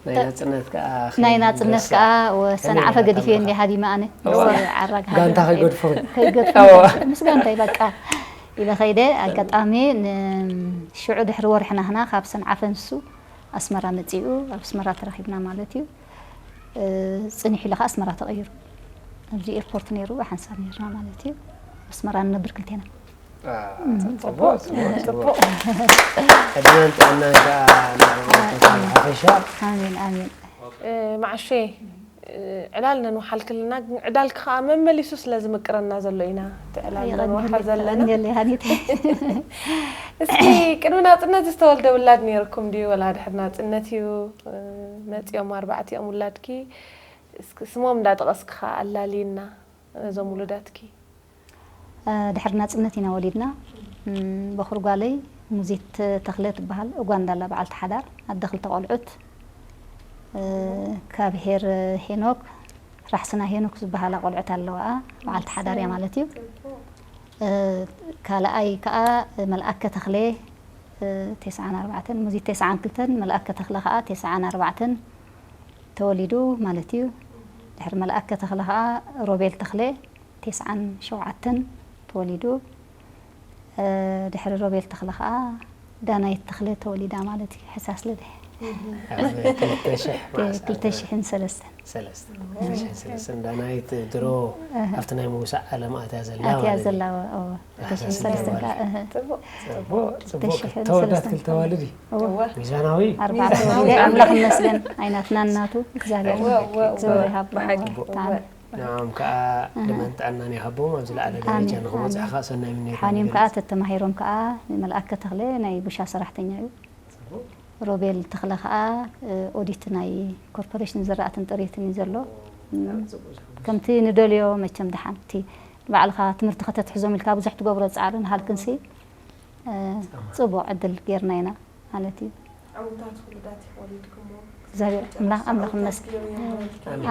ናይ ናጽነት ከዓ ናይ ናጽነት ከዓ ሰንዓፈ ገዲፈ እንዲ ሃዲመ ኣነ ዓራግ ጋንታ ከይገድፎ ከይገድፎ ምስ ጋንታይ በቃ ኢለ ከይደ ኣጋጣሚ ንሽዑ ድሕሪ ወርሒ ናህና ካብ ሰንዓፈ ንሱ ኣስመራ መጺኡ ኣብ ኣስመራ ተራኺብና ማለት እዩ። ጽኒሕ ኢሉ ከዓ ኣስመራ ተቐይሩ ኣብዚ ኤርፖርት ነይሩ ሓንሳብ ነይርና ማለት እዩ። ኣስመራ ንነብር ክልቴና። ጽቡቕ ጽቡቕ ጽቡቕ። ዕድመን ጥዕናን ከዓ ንዓኹም ሓፈሻ። ኣሜን ኣሜን። መዓሸ ዕላል ነንውሓልክልና ግን ዕዳልኪ ከዓ መመሊሱ ስለ ዝምቅረና ዘሎ ኢና እቲ ዕላል ነንውሓል ዘለና። የቐንየለይ ሃኒት። እስኪ ቅድሚ ናፅነት ዝተወልደ ውላድ ነይርኩም ድዩ ወላ ድሕሪ ናፅነት እዩ መፂኦም ኣርባዕቲኦም ውላድኪ? እስኪ ስሞም እንዳጠቐስኪ ከዓ ኣላልይና ነዞም ውሉዳትኪ። ድሕሪ ናፅነት ኢና ወሊድና። በኹር ጓለይ ሙዚት ተኽለ ትበሃል። ኡጋንዳ ኣላ በዓልቲ ሓዳር ኣደ ክልተ ቆልዑት። ካብ ሄር ሄኖክ ራሕስና ሄኖክ ዝበሃላ ቆልዑት ኣለዋኣ በዓልቲ ሓዳር እያ ማለት እዩ። ካልኣይ ከዓ መልኣከ ተኽለ ተስዓን ኣርባዕተን ሙዚት ተስዓን ክልተን መልኣከ ተኽለ ከዓ ተስዓን ኣርባዕተን ተወሊዱ ማለት እዩ። ድሕሪ መልኣከ ተኽለ ከዓ ሮቤል ተኽለ ተስዓን ሸውዓተን ተወሊዱ። ድሕሪ ሮቤል ተኽለ ከዓ ዳናይት ተኽለ ተወሊዳ ማለት እዩ። ሕሳስ ልደት ክልተ ሽሕን ሰለስተን። ዳናይት ድሮ ኣብቲ ናይ ምውሳእ ዓለም ኣትያ ዘላ ኣትያ ዘላ። ተወዳት ክልተ ዋልድ እዩ። ሚዛናዊ። ኣምላኽ ይመስገን። ኣይናትና እናቱ እግዚኣብሔር ክብሪ ይሃቦ። ንዓም ከዓ ዕድመን ጥዕናን ይሃቦም፣ ኣብ ዝለዓለ ደረጃ ንክበፅሑ ከዓ ሰናይ ምንዮት። ሓኒም ከዓ ተተማሂሮም ከዓ መልኣከ ተኽለ ናይ ቡሻ ሰራሕተኛ እዩ። ሮቤል ተኽለ ከዓ ኦዲት ናይ ኮርፖሬሽን ዝራእትን ጥሪትን እዩ ዘሎ። ከምቲ ንደልዮ መቸም ደሓን እቲ ባዕልኻ ትምህርቲ ከተትሕዞም ኢልካ ብዙሕ ትገብሮ ፃዕሪ ንሃልክንሲ ፅቡቅ ዕድል ጌርና ኢና ማለት እዩ። ዕውታት ውሉዳት ይወሊድኩሞ እግዚኣብሔር ኣምላኽ ኣምላኽ ይመስገን።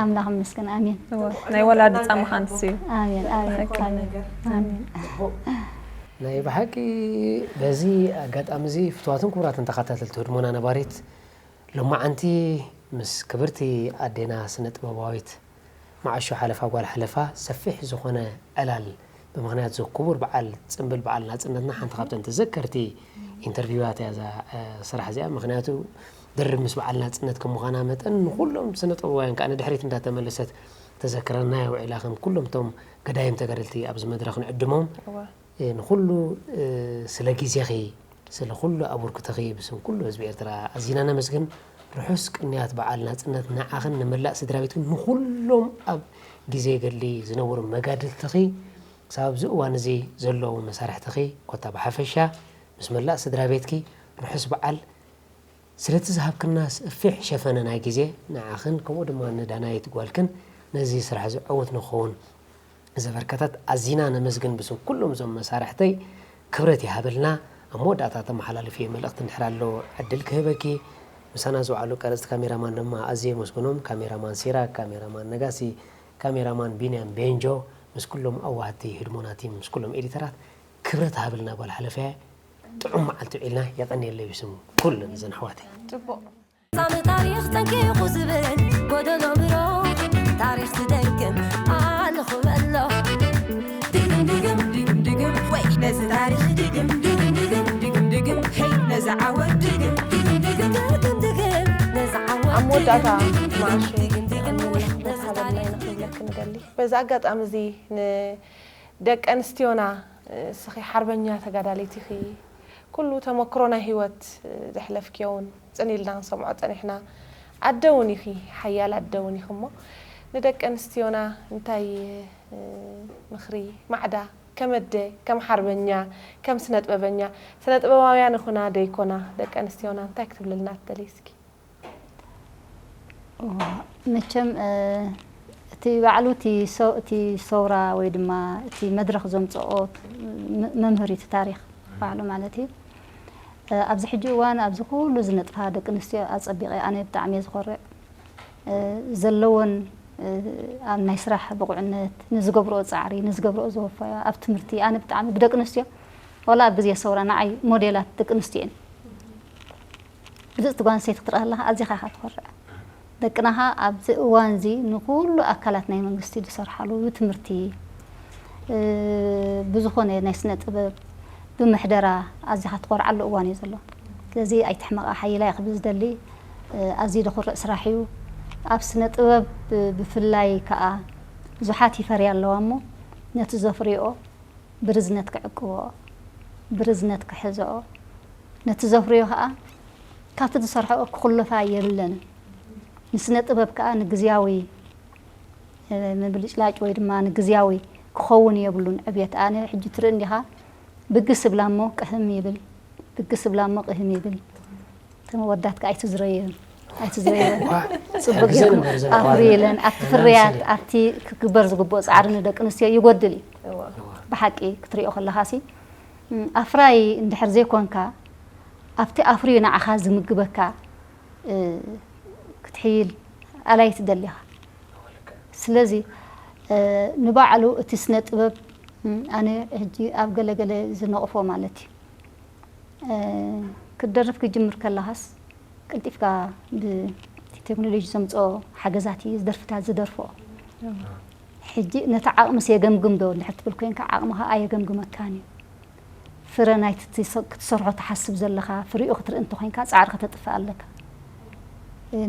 ኣምላኽ ይመስገን። ኣሜን። ናይ ወላዲ ጻማ ሓንቲ እዩ። ኣሜን ኣሜን ኣሜን ኣሜን። ናይ ብሓቂ በዚ ኣጋጣሚ እዚ ፍትዋትን ክቡራትን ተኸታተልቲ ህድሞና ነባሪት ሎማዓንቲ ምስ ክብርቲ ኣዴና ስነ ጥበባዊት መዓሾ ሓለፋ ጓል ሓለፋ ሰፊሕ ዝኾነ ዕላል ብምኽንያት እዚ ክቡር በዓል ፅምብል በዓል ናፅነትና ሓንቲ ካብተን ተዘከርቲ ኢንተርቪዋት እያ እዛ ስራሕ እዚኣ። ምኽንያቱ ድርብ ምስ በዓል ናፅነት ከም ምዃና መጠን ንኩሎም ስነ ጥበባውያን ከዓ ንድሕሪት እንዳተመለሰት ተዘክረና እያ ውዒላ። ከም ኩሎም እቶም ገዳይም ተጋደልቲ ኣብዚ መድረኽ ንዕድሞም ንኹሉ ስለ ግዜኺ ስለ ኩሉ ኣቡርክተኺ ብስም ኩሉ ህዝቢ ኤርትራ ኣዚና ነመስግን። ርሑስ ቅንያት በዓል ናጽነት ንዓኽን ንመላእ ስድራ ቤትክን ንኹሎም ኣብ ግዜ ገድሊ ዝነበሩ መጋድልትኺ ክሳብ ኣብዚ እዋን እዚ ዘለዉ መሳርሕትኺ ኮታ ብሓፈሻ ምስ መላእ ስድራ ቤትኪ ርሑስ በዓል ስለቲ ዝሃብክና ሰፊሕ ሸፈነ ናይ ግዜ ንዓኽን ከምኡ ድማ ንዳናይት ጓልክን ነዚ ስራሕ እዚ ዕዉት ንኽኸውን ዘበርከተት ኣዚና ነመስግን ብስም ኩሎም እዞም መሳርሕተይ ክብረት ይሃበልና። ኣብ መወዳእታ ተመሓላልፍዮ መልእኽቲ እንድሕር ኣሎ ዕድል ክህበኪ። ምሳና ዝወዓሉ ቀረፅቲ ካሜራማን ድማ ኣዝየ የመስግኖም። ካሜራማን ሲራክ፣ ካሜራማን ነጋሲ፣ ካሜራማን ቢንያም ቤንጆ ምስ ኩሎም ኣዋሃድቲ ህድሞና ቲም ምስ ኩሎም ኤዲተራት ክብረት ሃብልና ጓል ሓለፍያ። ጥዑም መዓልቲ ውዒልና የቐንየለይ ብስም ኩለን እዘን ኣሕዋተይ። ሳሚ ታሪኽ ጠንቂቑ ዝብል ጎደሎ ምሮ ታሪኽ ዝደግም ኣለኹ በሎ ድግም ድግም ድግም ድግም ወይ ነዚ ታሪኽ ድግም ድግም ድግም ድግም ድግም ሄይ ነዚ ዓወት ድግም ድግም ድግም ድግም ድግም ነዚ ዓወት ኣብ መወዳእታ መዓሾ የቐንየልና ክብረት ሃበልና ኢና ክንብለኪ ንደሊ። በዚ ኣጋጣሚ እዚ ንደቂ ኣንስትዮና እስኺ ሓርበኛ ተጋዳሊት ኢኺ። ኩሉ ተመክሮ ናይ ህይወት ዘሕለፍክዮ እውን ጽን ኢልና ክንሰምዖ ጸኒሕና። ኣደ እውን ኢኺ፣ ሓያል ኣደ እውን ኢኺ እሞ ንደቂ ኣንስትዮና እንታይ ምኽሪ፣ ማዕዳ፣ ከም ኣደ፣ ከም ሓርበኛ፣ ከም ስነ ጥበበኛ፣ ስነ ጥበባውያን ይኹና ደይኮና ደቂ ኣንስትዮና እንታይ ክትብልልና ትደልይ እስኪ? መቸም እቲ ባዕሉ እቲ ሰውራ ወይ ድማ እቲ መድረኽ ዘምፅኦ መምህር እዩ እቲ ታሪኽ ባዕሉ ማለት እዩ። ኣብዚ ሕጂ እዋን ኣብዚ ኩሉ ዝነጥፋ ደቂ ኣንስትዮ ኣፀቢቐ ኣነ ብጣዕሚ እየ ዝኾርዕ። ዘለወን ኣብ ናይ ስራሕ ብቑዕነት፣ ንዝገብርኦ ፃዕሪ፣ ንዝገብርኦ ዘወፈያ፣ ኣብ ትምህርቲ ኣነ ብጣዕሚ ብደቂ ኣንስትዮ ዋላ ኣብ ግዜ ሰውራ ንዓይ ሞዴላት ደቂ ኣንስትዮ እየን። ብልፅቲ ጓል ኣንስተይቲ ክትርኢ ከለኻ ኣዚኻ ኢኻ ትኾርዕ። ደቅና ኸኣ ኣብዚ እዋን እዚ ንኹሉ ኣካላት ናይ መንግስቲ ዝሰርሓሉ ብትምህርቲ ብዝኾነ ናይ ስነ ጥበብ ብምሕደራ ኣዚኻ ትኾርዓሉ እዋን እዩ ዘሎ። ስለዚ ኣይትሕመቓ ሓይላ እየ ክብል ዝደሊ። ኣዝዩ ዘኹርዕ ስራሕ እዩ። ኣብ ስነ ጥበብ ብፍላይ ከኣ ብዙሓት ይፈርያ ኣለዋ እሞ ነቲ ዘፍርይኦ ብርዝነት ክዕቅብኦ፣ ብርዝነት ክሕዝኦ፣ ነቲ ዘፍርዮ ኸኣ ካብቲ ዝሰርሕኦ ክኹልፋ የብለንን። ንስነ ጥበብ ከኣ ንግዝያዊ ምብልጭላጭ ወይ ድማ ንግዝያዊ ክኸውን የብሉን ዕብየት። ኣነ ሕጂ ትርኢ እንዲኻ ብግስ እብላ እሞ ቅህም ይብል፣ ብግስ እብላ እሞ ቅህም ይብል። ተመወዳትካ ኣይትዝረየን ኣይትዝረየን። ጽቡቅ ጌርኩም ኣፍርይለን። ኣብቲ ፍርያት ኣብቲ ክግበር ዝግብኦ ጻዕሪ ንደቂ ኣንስትዮ ይጎድል እዩ። ብሓቂ ክትሪኦ ከለኻ ሲ ኣፍራይ እንድሕር ዘይኮንካ ኣብቲ ኣፍርዩ ንዓኻ ዝምግበካ ክትሕይል ኣላይ ትደሊኻ። ስለዚ ንባዕሉ እቲ ስነ ጥበብ ኣነ ሕጂ ኣብ ገለገለ ዝነቕፎ ማለት እዩ ክትደርፍ ክጅምር ከለኻስ ቀልጢፍካ ብቴክኖሎጂ ዘምፅኦ ሓገዛት እዩ ደርፍታት ዝደርፍኦ። ሕጂ ነቲ ዓቕምስ የገምግም ዶ እንድሕር ትብል ኮይንካ፣ ዓቕምኻ ኣየገምግመካን እዩ። ፍረ ናይቲ ትሰ-፣ ክትሰርሖ ትሓስብ ዘለኻ ፍሪኡ ክትርኢ እንተኾይንካ፣ ጻዕሪ ከተጥፍእ ኣለካ።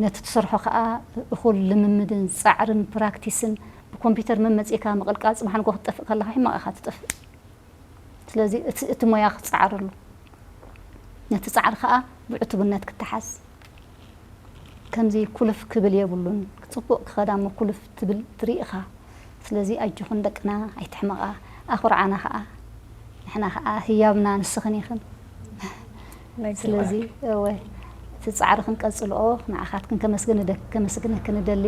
ነቲ ትሰርሖ ከኣ እኹል ልምምድን ጻዕርን ፕራክቲስን፣ ብኮምፒውተር መመጺእካ ምቕልቃል፣ ጽባሕ ንግሆ ክትጠፍእ ከለኻ ሕማቕ ኢኻ ትጠፍእ። ስለዚ እቲ፣ እቲ ሞያ ክጸዓረሉ፣ ነቲ ጻዕሪ ከኣ ብዕቱብነት ክተሓዝ። ከምዚ ኩልፍ ክብል የብሉን። ጽቡቕ ክኸዳ እሞ ኩልፍ ትብል ትርኢ ኢኻ። ስለዚ ኣጆኽን ደቅና ኣይትሕመቓ፣ ኣኹርዓና ከኣ። ንሕና ከኣ ህያብና ንስኽን ኢኽን። ናይ ስለዚ እወ፣ እቲ ጻዕሪ ክንቀጽልኦ ንዓኻትክን ከመስግን እደ-፣ ከመስግነክን እደሊ።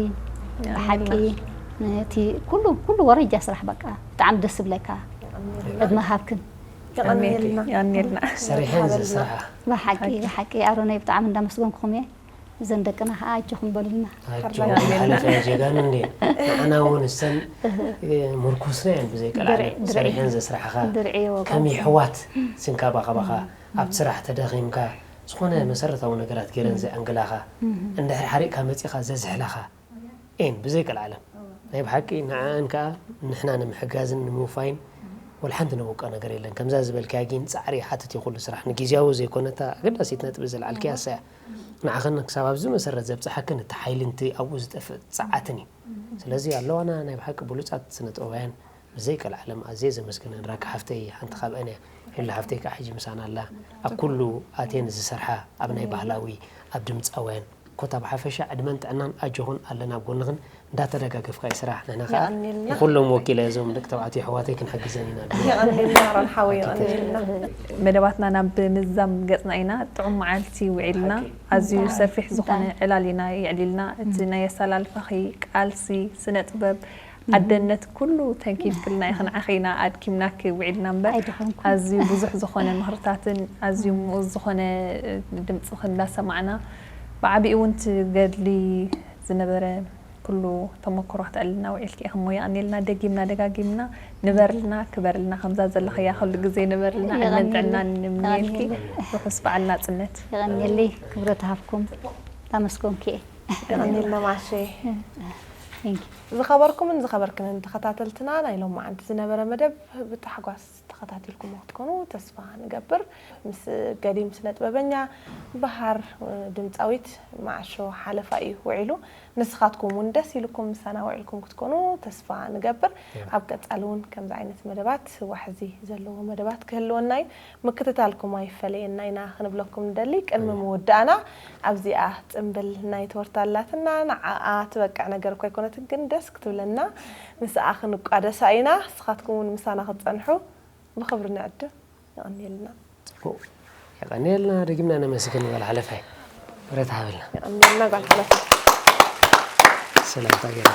ብሓቂ የቐንየልና። ነቲ ኩሉ፣ ኩሉ ወረጃ ስራሕ በቃ ብጣዕሚ ደስ ዝብለካ። ዕድመ ሃብክን። የቐንየልና። የቐንየልና። ሰሪሐን ዘስርሓ። ብሓቂ፣ ብሓቂ ኣሮነይ ብጣዕሚ እንዳመስገንኩኹም እየ። እዘን ደቅና ከዓ ኣጆኹም በሉልና። ኣጆኹም፣ ሓለፈ ጀጋኑ እንዴ። ንዓና እውን እሰን፣ እ፣ ምርኩስና እየን ብዘይ ቀልዓለም። ድርዒ፣ ድርዒ። ሰሪሐን ዘስርሓኻ። ድርዒ የወጋግዛ። ከም የሕዋት ስንካ ባኻ ባኻ፣ ኣብቲ ስራሕ ተደኺምካ፣ ዝኾነ መሰረታዊ ነገራት ገይረን ዘዕንግላኻ፣ እንድሕር ሓሪቕካ መጺኻ ዘዝሕላኻ፣ ኤን ብዘይ ቀልዓለም። ናይ ብሓቂ ንዓኣን ከኣ ንሕና ንምሕጋዝን ንምውፋይን ወላ ሓንቲ ነውቀ ነገር የለን። ከምዛ ዝበልካያ ግን ጻዕሪ ይሓትት እዩ ኩሉ ስራሕ። ንግዝያዊ ዘይኮነታ ኣገዳሲት ነጥቢ ዘልዓልክያ እሳ እያ። ንዓኽን ክሳብ ኣብዚ መሰረት ዘብጽሓክን እቲ ሓይልን እቲ ኣብኡ ዝጠፍእ ጸዓትን እዩ። ስለዚ ኣለዋና ናይ ብሓቂ ብሉጻት ስነ ጥበባውያን ብዘይ ቀልዓለም ኣዝየ ዘመስግነን። ራኪ ሓፍተይ ሓንቲ ካብአን እያ። ሄሉ ሓፍተይ ከኣ ሕጂ ምሳና ኣላ። ኣብ ኩሉ ኣትየን ዝሰርሓ ኣብ ናይ ባህላዊ፣ ኣብ ድምጻውያን ኮታ ብሓፈሻ ዕድመን ጥዕናን ኣጆኹን ኣለና ኣብ ጎንኽን እንዳተደጋገፍካ እዩ ስራሕ። ንሕና ከኣ የቐንየልና። ንኹሎም ወኪለ እዞም ደቂ ተባዕትዮ ኣሕዋተይ ክንሕግዘን ኢና። የቐንየልና ኣሮን ሓወይ፣ የቐንየልና። መደባትና ናብ ምዝዛም ገጽና ኢና። ጥዑም መዓልቲ ውዒልና። ሓቂ። ኣዝዩ ብጣዕሚ። ሰፊሕ ዝኾነ ብጣዕሚ። ዕላል ኢና የዕሊልና። እቲ ናይ ኣሰላልፋኺ ቃልሲ፣ ስነ ጥበብ፣ ኣደነት ኩሉ ተንኪፍክልና ኢኺ። ንዓኺ ኢና ኣድኪምናኪ ውዒልና እምበር፣ ኣይደኸምኩን። ኣዝዩ ብዙሕ ዝኾነ ምኽርታትን ኣዝዩ ምኡዝ ዝኾነ ድምጽኺ እንዳሰማዕና፣ ብዓቢኡ እውን እቲ ገድሊ ዝነበረ ኩሉ ተመክሮ ክተዕልልና ውዒልኪ ኢኺ እሞ የቐንየልና። ደጊምና ደጋጊምና ንበርልና፣ ክበርልና፣ ከምዛ ዘለኽያ ኩሉ ግዜ ንበርልና፣ ዕድመን የቐንየልና። ጥዕናን ንምነየልኪ። የቐንየልና። ርሑስ በዓል ናጽነት። የቐንየለይ፣ ክብረት ሃብኩም። ኣመስገንኩ እየ። የቐንየልና ማሸ። Thank you። ዝኸበርኩምን ዝኸበርክንን ተኸታተልትና፣ ናይ ሎማዓንቲ ዝነበረ መደብ ብታሕጓስ ተኸታቲልኩሞ ክትኮኑ ተስፋ ንገብር። ምስ ገዲም ስነ ጥበበኛ በሃር፣ ድምፃዊት መዓሾ ሓለፋ እዩ ውዒሉ። ንስኻትኩም እውን ደስ ኢሉኩም ምሳና ውዒልኩም ክትኮኑ ተስፋ ንገብር። ያ። ኣብ ቀጻሊ እውን ከምዚ ዓይነት መደባት፣ ዋሕዚ ዘለዎ መደባት ክህልወና እዩ። ምክትታልኩም ኣይፈለየና ኢና ክንብለኩም ንደሊ። ቅድሚ ምውዳእና ኣብዚኣ ጽምብል ናይ ቶርታ ኣላትና፣ ንዓኣ ትበቅዕ ነገር እኳ ኣይኮነትን፣ ግን ደስ ክትብለና ምስኣ ክንቋደሳ ኢና። ንስኻትኩም እውን ምሳና ክትጸንሑ ብኽብሪ ንዕድም። የቐንየልና። ጽቡቕ። የቐንየልና፣ ደጊምና ነመስግን ጓል ሓለፋይ። ክብረት ሃበልና። የቐንየልና ጓል ሓለፋይ። ሰላምታ ገይራ።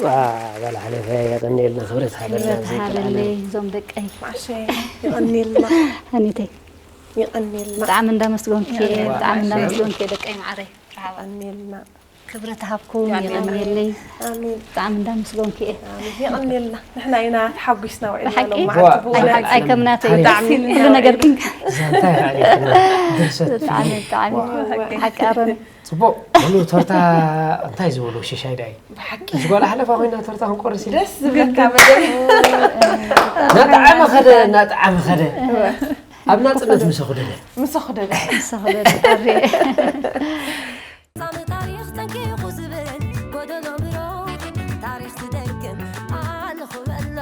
ዋ፣ ጓል ሓለፋይ፣ የቐንየልና፣ ክብረት ሃበልና፣ ክብረት ብዘይ ቀልዓለም። ሃበለይ፣ እዞም ደቀይ። ማዕሸ፣ የቐንየልና። ሃኒተይ። የቐንየልና። ብጣዕሚ እንዳመስገንኩ እየ፣ የቐንየልና። ብጣዕሚ እንዳመስገንኩ እየ፣ ደቀይ መዓረይ። የቐንየልና። ክብረት ሃብኩም፣ የቐንየልና። የቐንየለይ። ኣሜን። ብጣዕሚ እንዳመስገንኩ እየ። ኣሜን። የቐንየልና። ንሕና ኢና ተሓጒስና ውዒልና ብሓቂ? ሎማዓንቲ ዋ፣ ብእውነት። ኣይ፣ ኣይ፣ ከም ናተይ ታሪኽ። ብጣዕሚ ኩሉ ነገር ግን እዛ እንታይ ኣሪኽና? ድርሰት ብጣዕሚ፣ ፊልም። ብጣዕሚ። ዋ። ሓቂ ኣሮን። ጽቡቕ። ሙሉ ቶርታ እንታይ ዝበሉ ሽሻይ ዳይ? ብሓቂ። ምስ ጓል ሓለፋ ኮይና ቶርታ ክንቆርስ ኢና። ደስ ዝብለካ መደብ። ናጣዓመ ኸደ፣ ናጣዓመ ኸደ። ኣብ ናጽነት ምስ ኣኹደደ። ምስ ኣኹደደ። ምስ ኣኹደደ፣ ኣሬ። ታሪኽ ጠንቂቑ ዝብል ጎደሎ ብሮ፣ ታሪኽ ዝደግም ኣለኹ በሎ።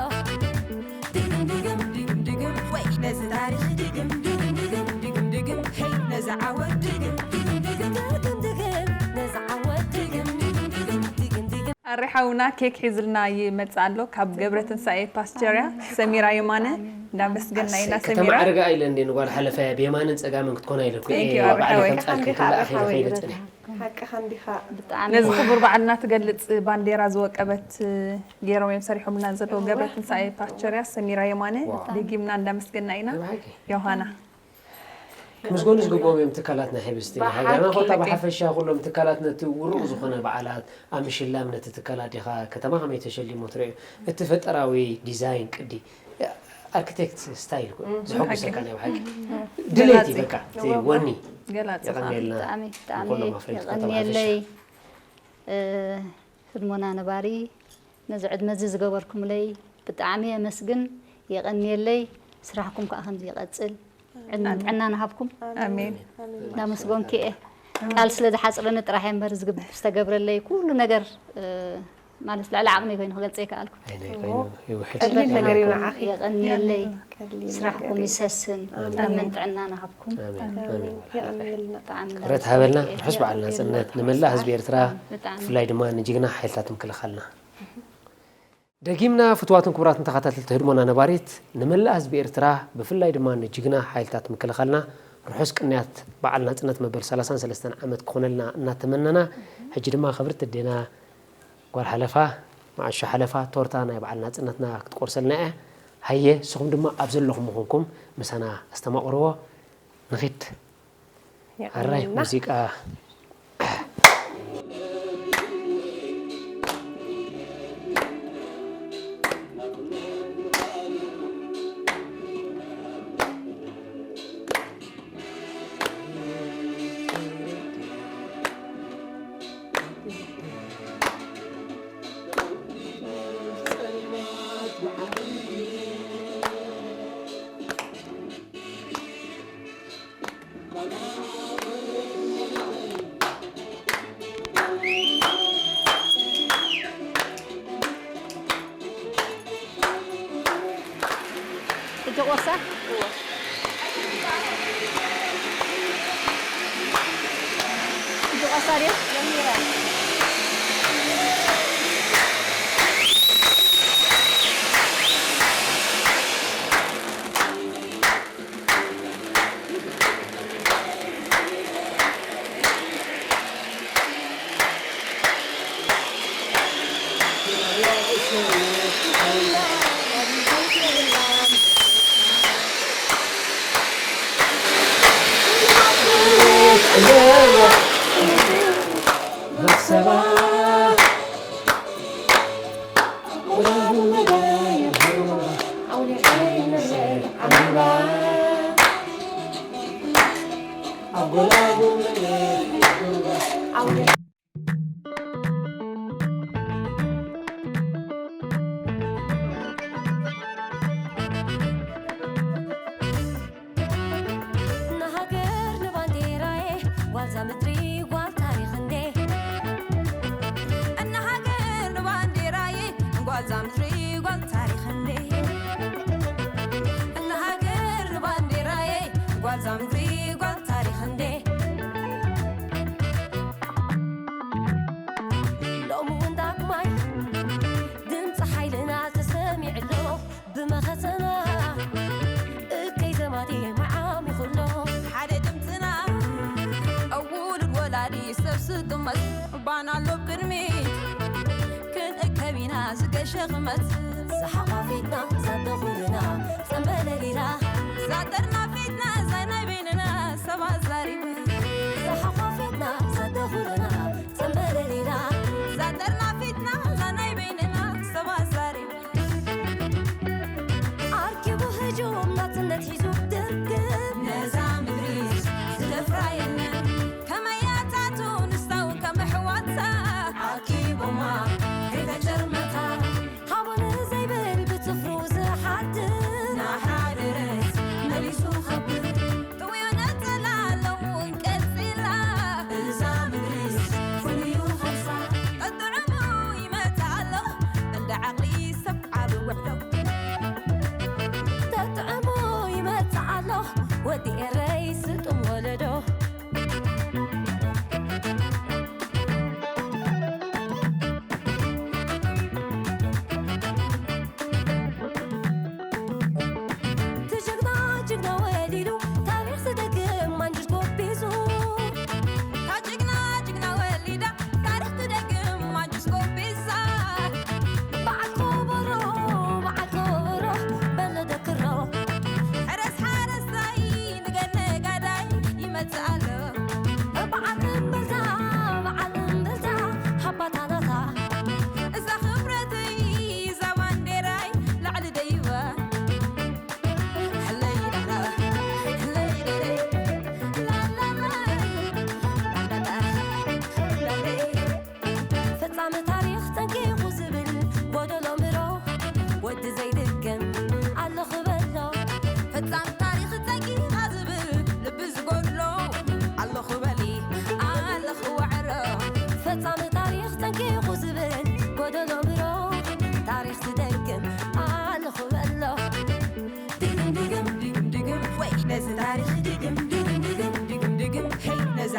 ድግም ድግም ድግም ድግም፣ ወይ ነዚ ታሪኽ ድግም ድግም ድግም ድግም ድግም፣ ሄይ ነዚ ዓወት ድግም ድግም ድግም ድግም ድግም፣ ነዚ ዓወት ድግም ድግም ድግም ድግም ድግም። ኣሬ ሓውና ኬክ ሒዝልና ይመጽእ ኣሎ ካብ ገብረ ትንሳኤ ፓስቸርያ። ሰሚራ የማነ፣ እንዳመስገንና ኢና ኣሰይ፣ ሰሚራ። ከተማዕርጋ ኢለ እንዴ ንጓል ሓለፋያ ብየማንን ጸጋምን ክትኮና ኢለ እኮ Thank you፣ እየ ኣሬ ባዕለይ ሓወይ። ከምጻልክን ክላኣኺ ሓወይ፣ ከይደ ጽንሕ። ሓቅኻ እንዲኻ። ብጣዕሚ። ነዚ ክቡር በዓልና ትገልጽ ባንዴራ ዝወቀበት፣ ገይሮም እዮም ሰሪሖምልና ዘለዉ ገብረ ትንሳኤ ፓስቸርያ፣ ሰሚራ የማነ፣ ዋው። ደጊምና እንዳመስገንና ኢና። ብሓቂ። ዮሃና። ክምስገኑ ዝግብኦም እዮም ትካላት ናይ ሕብስቲ ናይ ብሓቂ። ሃገርና። ኮታ ብሓፈሻ ኩሎም ትካላት ነቲ ውሩቕ ዝኾነ በዓላት ኣብ ምሽላም ነቲ ትካል ኣዴኻ ከተማ ከመይ ተሸሊሙ ትርእዮ? እቲ ፈጠራዊ ዲዛይን ቅዲ፣ ኣርክቴክት ስታይል እኮ እም። ዝሕጉሰካ ብሓቂ። ናይ ብሓቂ። እም። ድሌት እዩ ገላጺ። በቃ፣ እቲ እወ። ወኒ። ገላጺ። የቐንየልና። ብጣዕሚ፣ ብጣዕሚ ንኹሎም ኣፍረይቲ ከተማ የቐንየለይ። ብሓፈሻ። ህድሞና ነባሪ፣ ነዚ ዕድመ እዚ ዝገበርኩምለይ ብጣዕሚ የመስግን፣ የቐንየለይ። ስራሕኩም ከዓ ከምዚ ይቐጽል። ዕድመን ጥዕናን ሃብኩም። ኣሜን። እንዳመስገንኩ እየ። ቃል ስለ ዝሓፅረኒ ጥራሕ እየ እምበር ዝግብ-፣ ዝተገብረለይ ኩሉ ነገር፣ እ፣ ማለት ልዕሊ ዓቕሚ ኮይኑ ክገልፀ ይከኣልኩ። ቀሊል ነገር እዩ ንዓኺ። የቐንየለይ። ቀሊል ስራሕኩም ነገር እዩ። ይሰስን። ኣሜን። ዕድመን ጥዕናን ሃብኩም። ኣሜን። ኣሜን። የቐንየልና። ብጣዕሚ ክብረት ሃበልና። እንዳመስገንኩ እየ። ርሑስ በዓል ናጽነት ንመላእ ህዝቢ ኤርትራ፣ ብጣዕሚ። ብፍላይ ድማ ንጅግና ሓይልታት ምክልኻልና። ደጊምና ፍቱዋትን ክቡራትን ተኸታተልቲ ህድሞና ነባሪት፣ ንመላእ ህዝቢ ኤርትራ፣ ብፍላይ ድማ ንጅግና ሓይልታት ምክልኻልና ርሑስ ቅንያት በዓል ናጽነት መበል ሰላሳን ሰለስተን ዓመት ክኾነልና እናተመነና፣ ሕጂ ድማ ክብርቲ ኣዴና ጓል ሓለፋ፣ መዓሾ ሓለፋ፣ ቶርታ ናይ በዓል ናጽነትና ክትቆርሰልና እያ። ሃየ፣ ንስኹም ድማ ኣብ ዘለኹም ምዃንኩም ምሳና ኣስተማቕርዎ። ንኺድ። ኣራይ የቐንየልና። ሙዚቃ። ሕጂ ቆሳ? እወ። ሕጂ ቆሳ ድዩ? ጀሚረ። ንሃገር ንባንዴራዬ፣ ጓልዛ ምድሪ ጓል ታሪኽ እንዴ። ንሃገር ንባንዴራዬ፣ ጓልዛ ምድሪ ጓል ታሪኽ እንዴ። ንሃገር ንባንዴራዬ፣ ጓልዛ ምድሪ ጓል ታሪኽ እንዴ። ሎሚ እውን ዳግማይ ድምፂ ሓይልና ተሰሚዑ ኣሎ። ብመኸተና እከይ ዘማቲ መዓሚኹ ኣሎ። ሓደ ድምፅና ኣብ ውሉድ ወላዲ ሰብ ዝጥመት፣ ባና ኣሎ ቅድሚት ክንእከብ ኢና ዝገሸ ክመት። ዝሓቋፊትና ዛደኹልና ጸንበለሊላ። ዛጠርናፊትና ዛይ ናይ በይንና ሰብ ኣዛሪቡ። ዝሓቋፊትና ዛደኹልና ጸንበለሊላ። ዛጠርናፊትና ዛይ ናይ በይንና ሰብ ኣዛሪቡ። ኣርኪቡ ህጁም ናጽነት ሒዙ ድርግም። ነዛ ምድሪ ዝደፍራ የለን። ከመያታቱ ንስታው ከም ኣሕዋታ ኣኪቦማ ከይተጨርመታ። ሃቡኒ ዘይብል ብጽፍሩ ዝሓድር። ናሓደረት መሊሱ ኸብር። ጥውዮ ነጸላ ሎም እውን ቀጺላ። እዛ ምድርስ ፍሉዩ ኸርሳ። ጠጥዕሙ ይመጽእ ኣሎ። እንዳ ዓቕሊ ሰብ ዓቢ ውዕሎ። ተጥዕሙ ይመጽእ ኣሎ። ወዲ ኤረይ ስጡም ወለዶ። ትጅግና ጅግና ወሊዱ ታሪኽ ዝደግም ማንጅት ጎቢዙ። ታጅግና ጅግና ወሊዳ ታሪኽ ትደግም ማንጅት ጎቢዛ። በዓል ኮቦሮ በዓል ኮቦሮ በለ ደክሮ። ሕረስ ሓረስታይ ንገና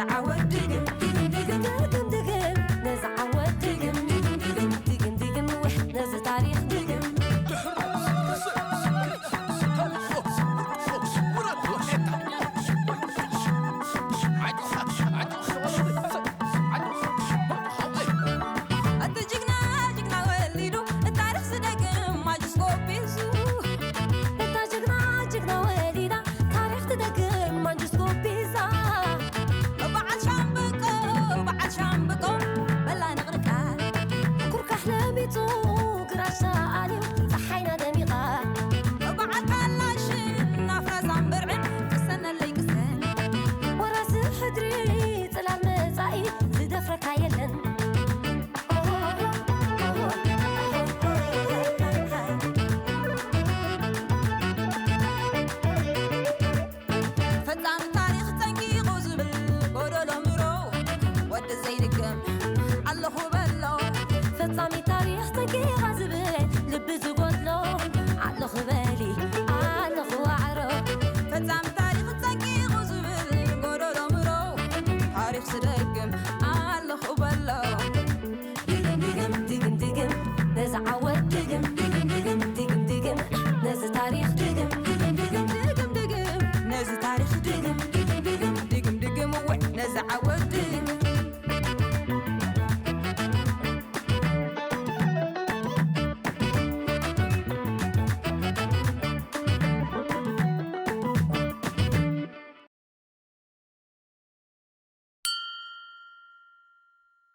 ዓወት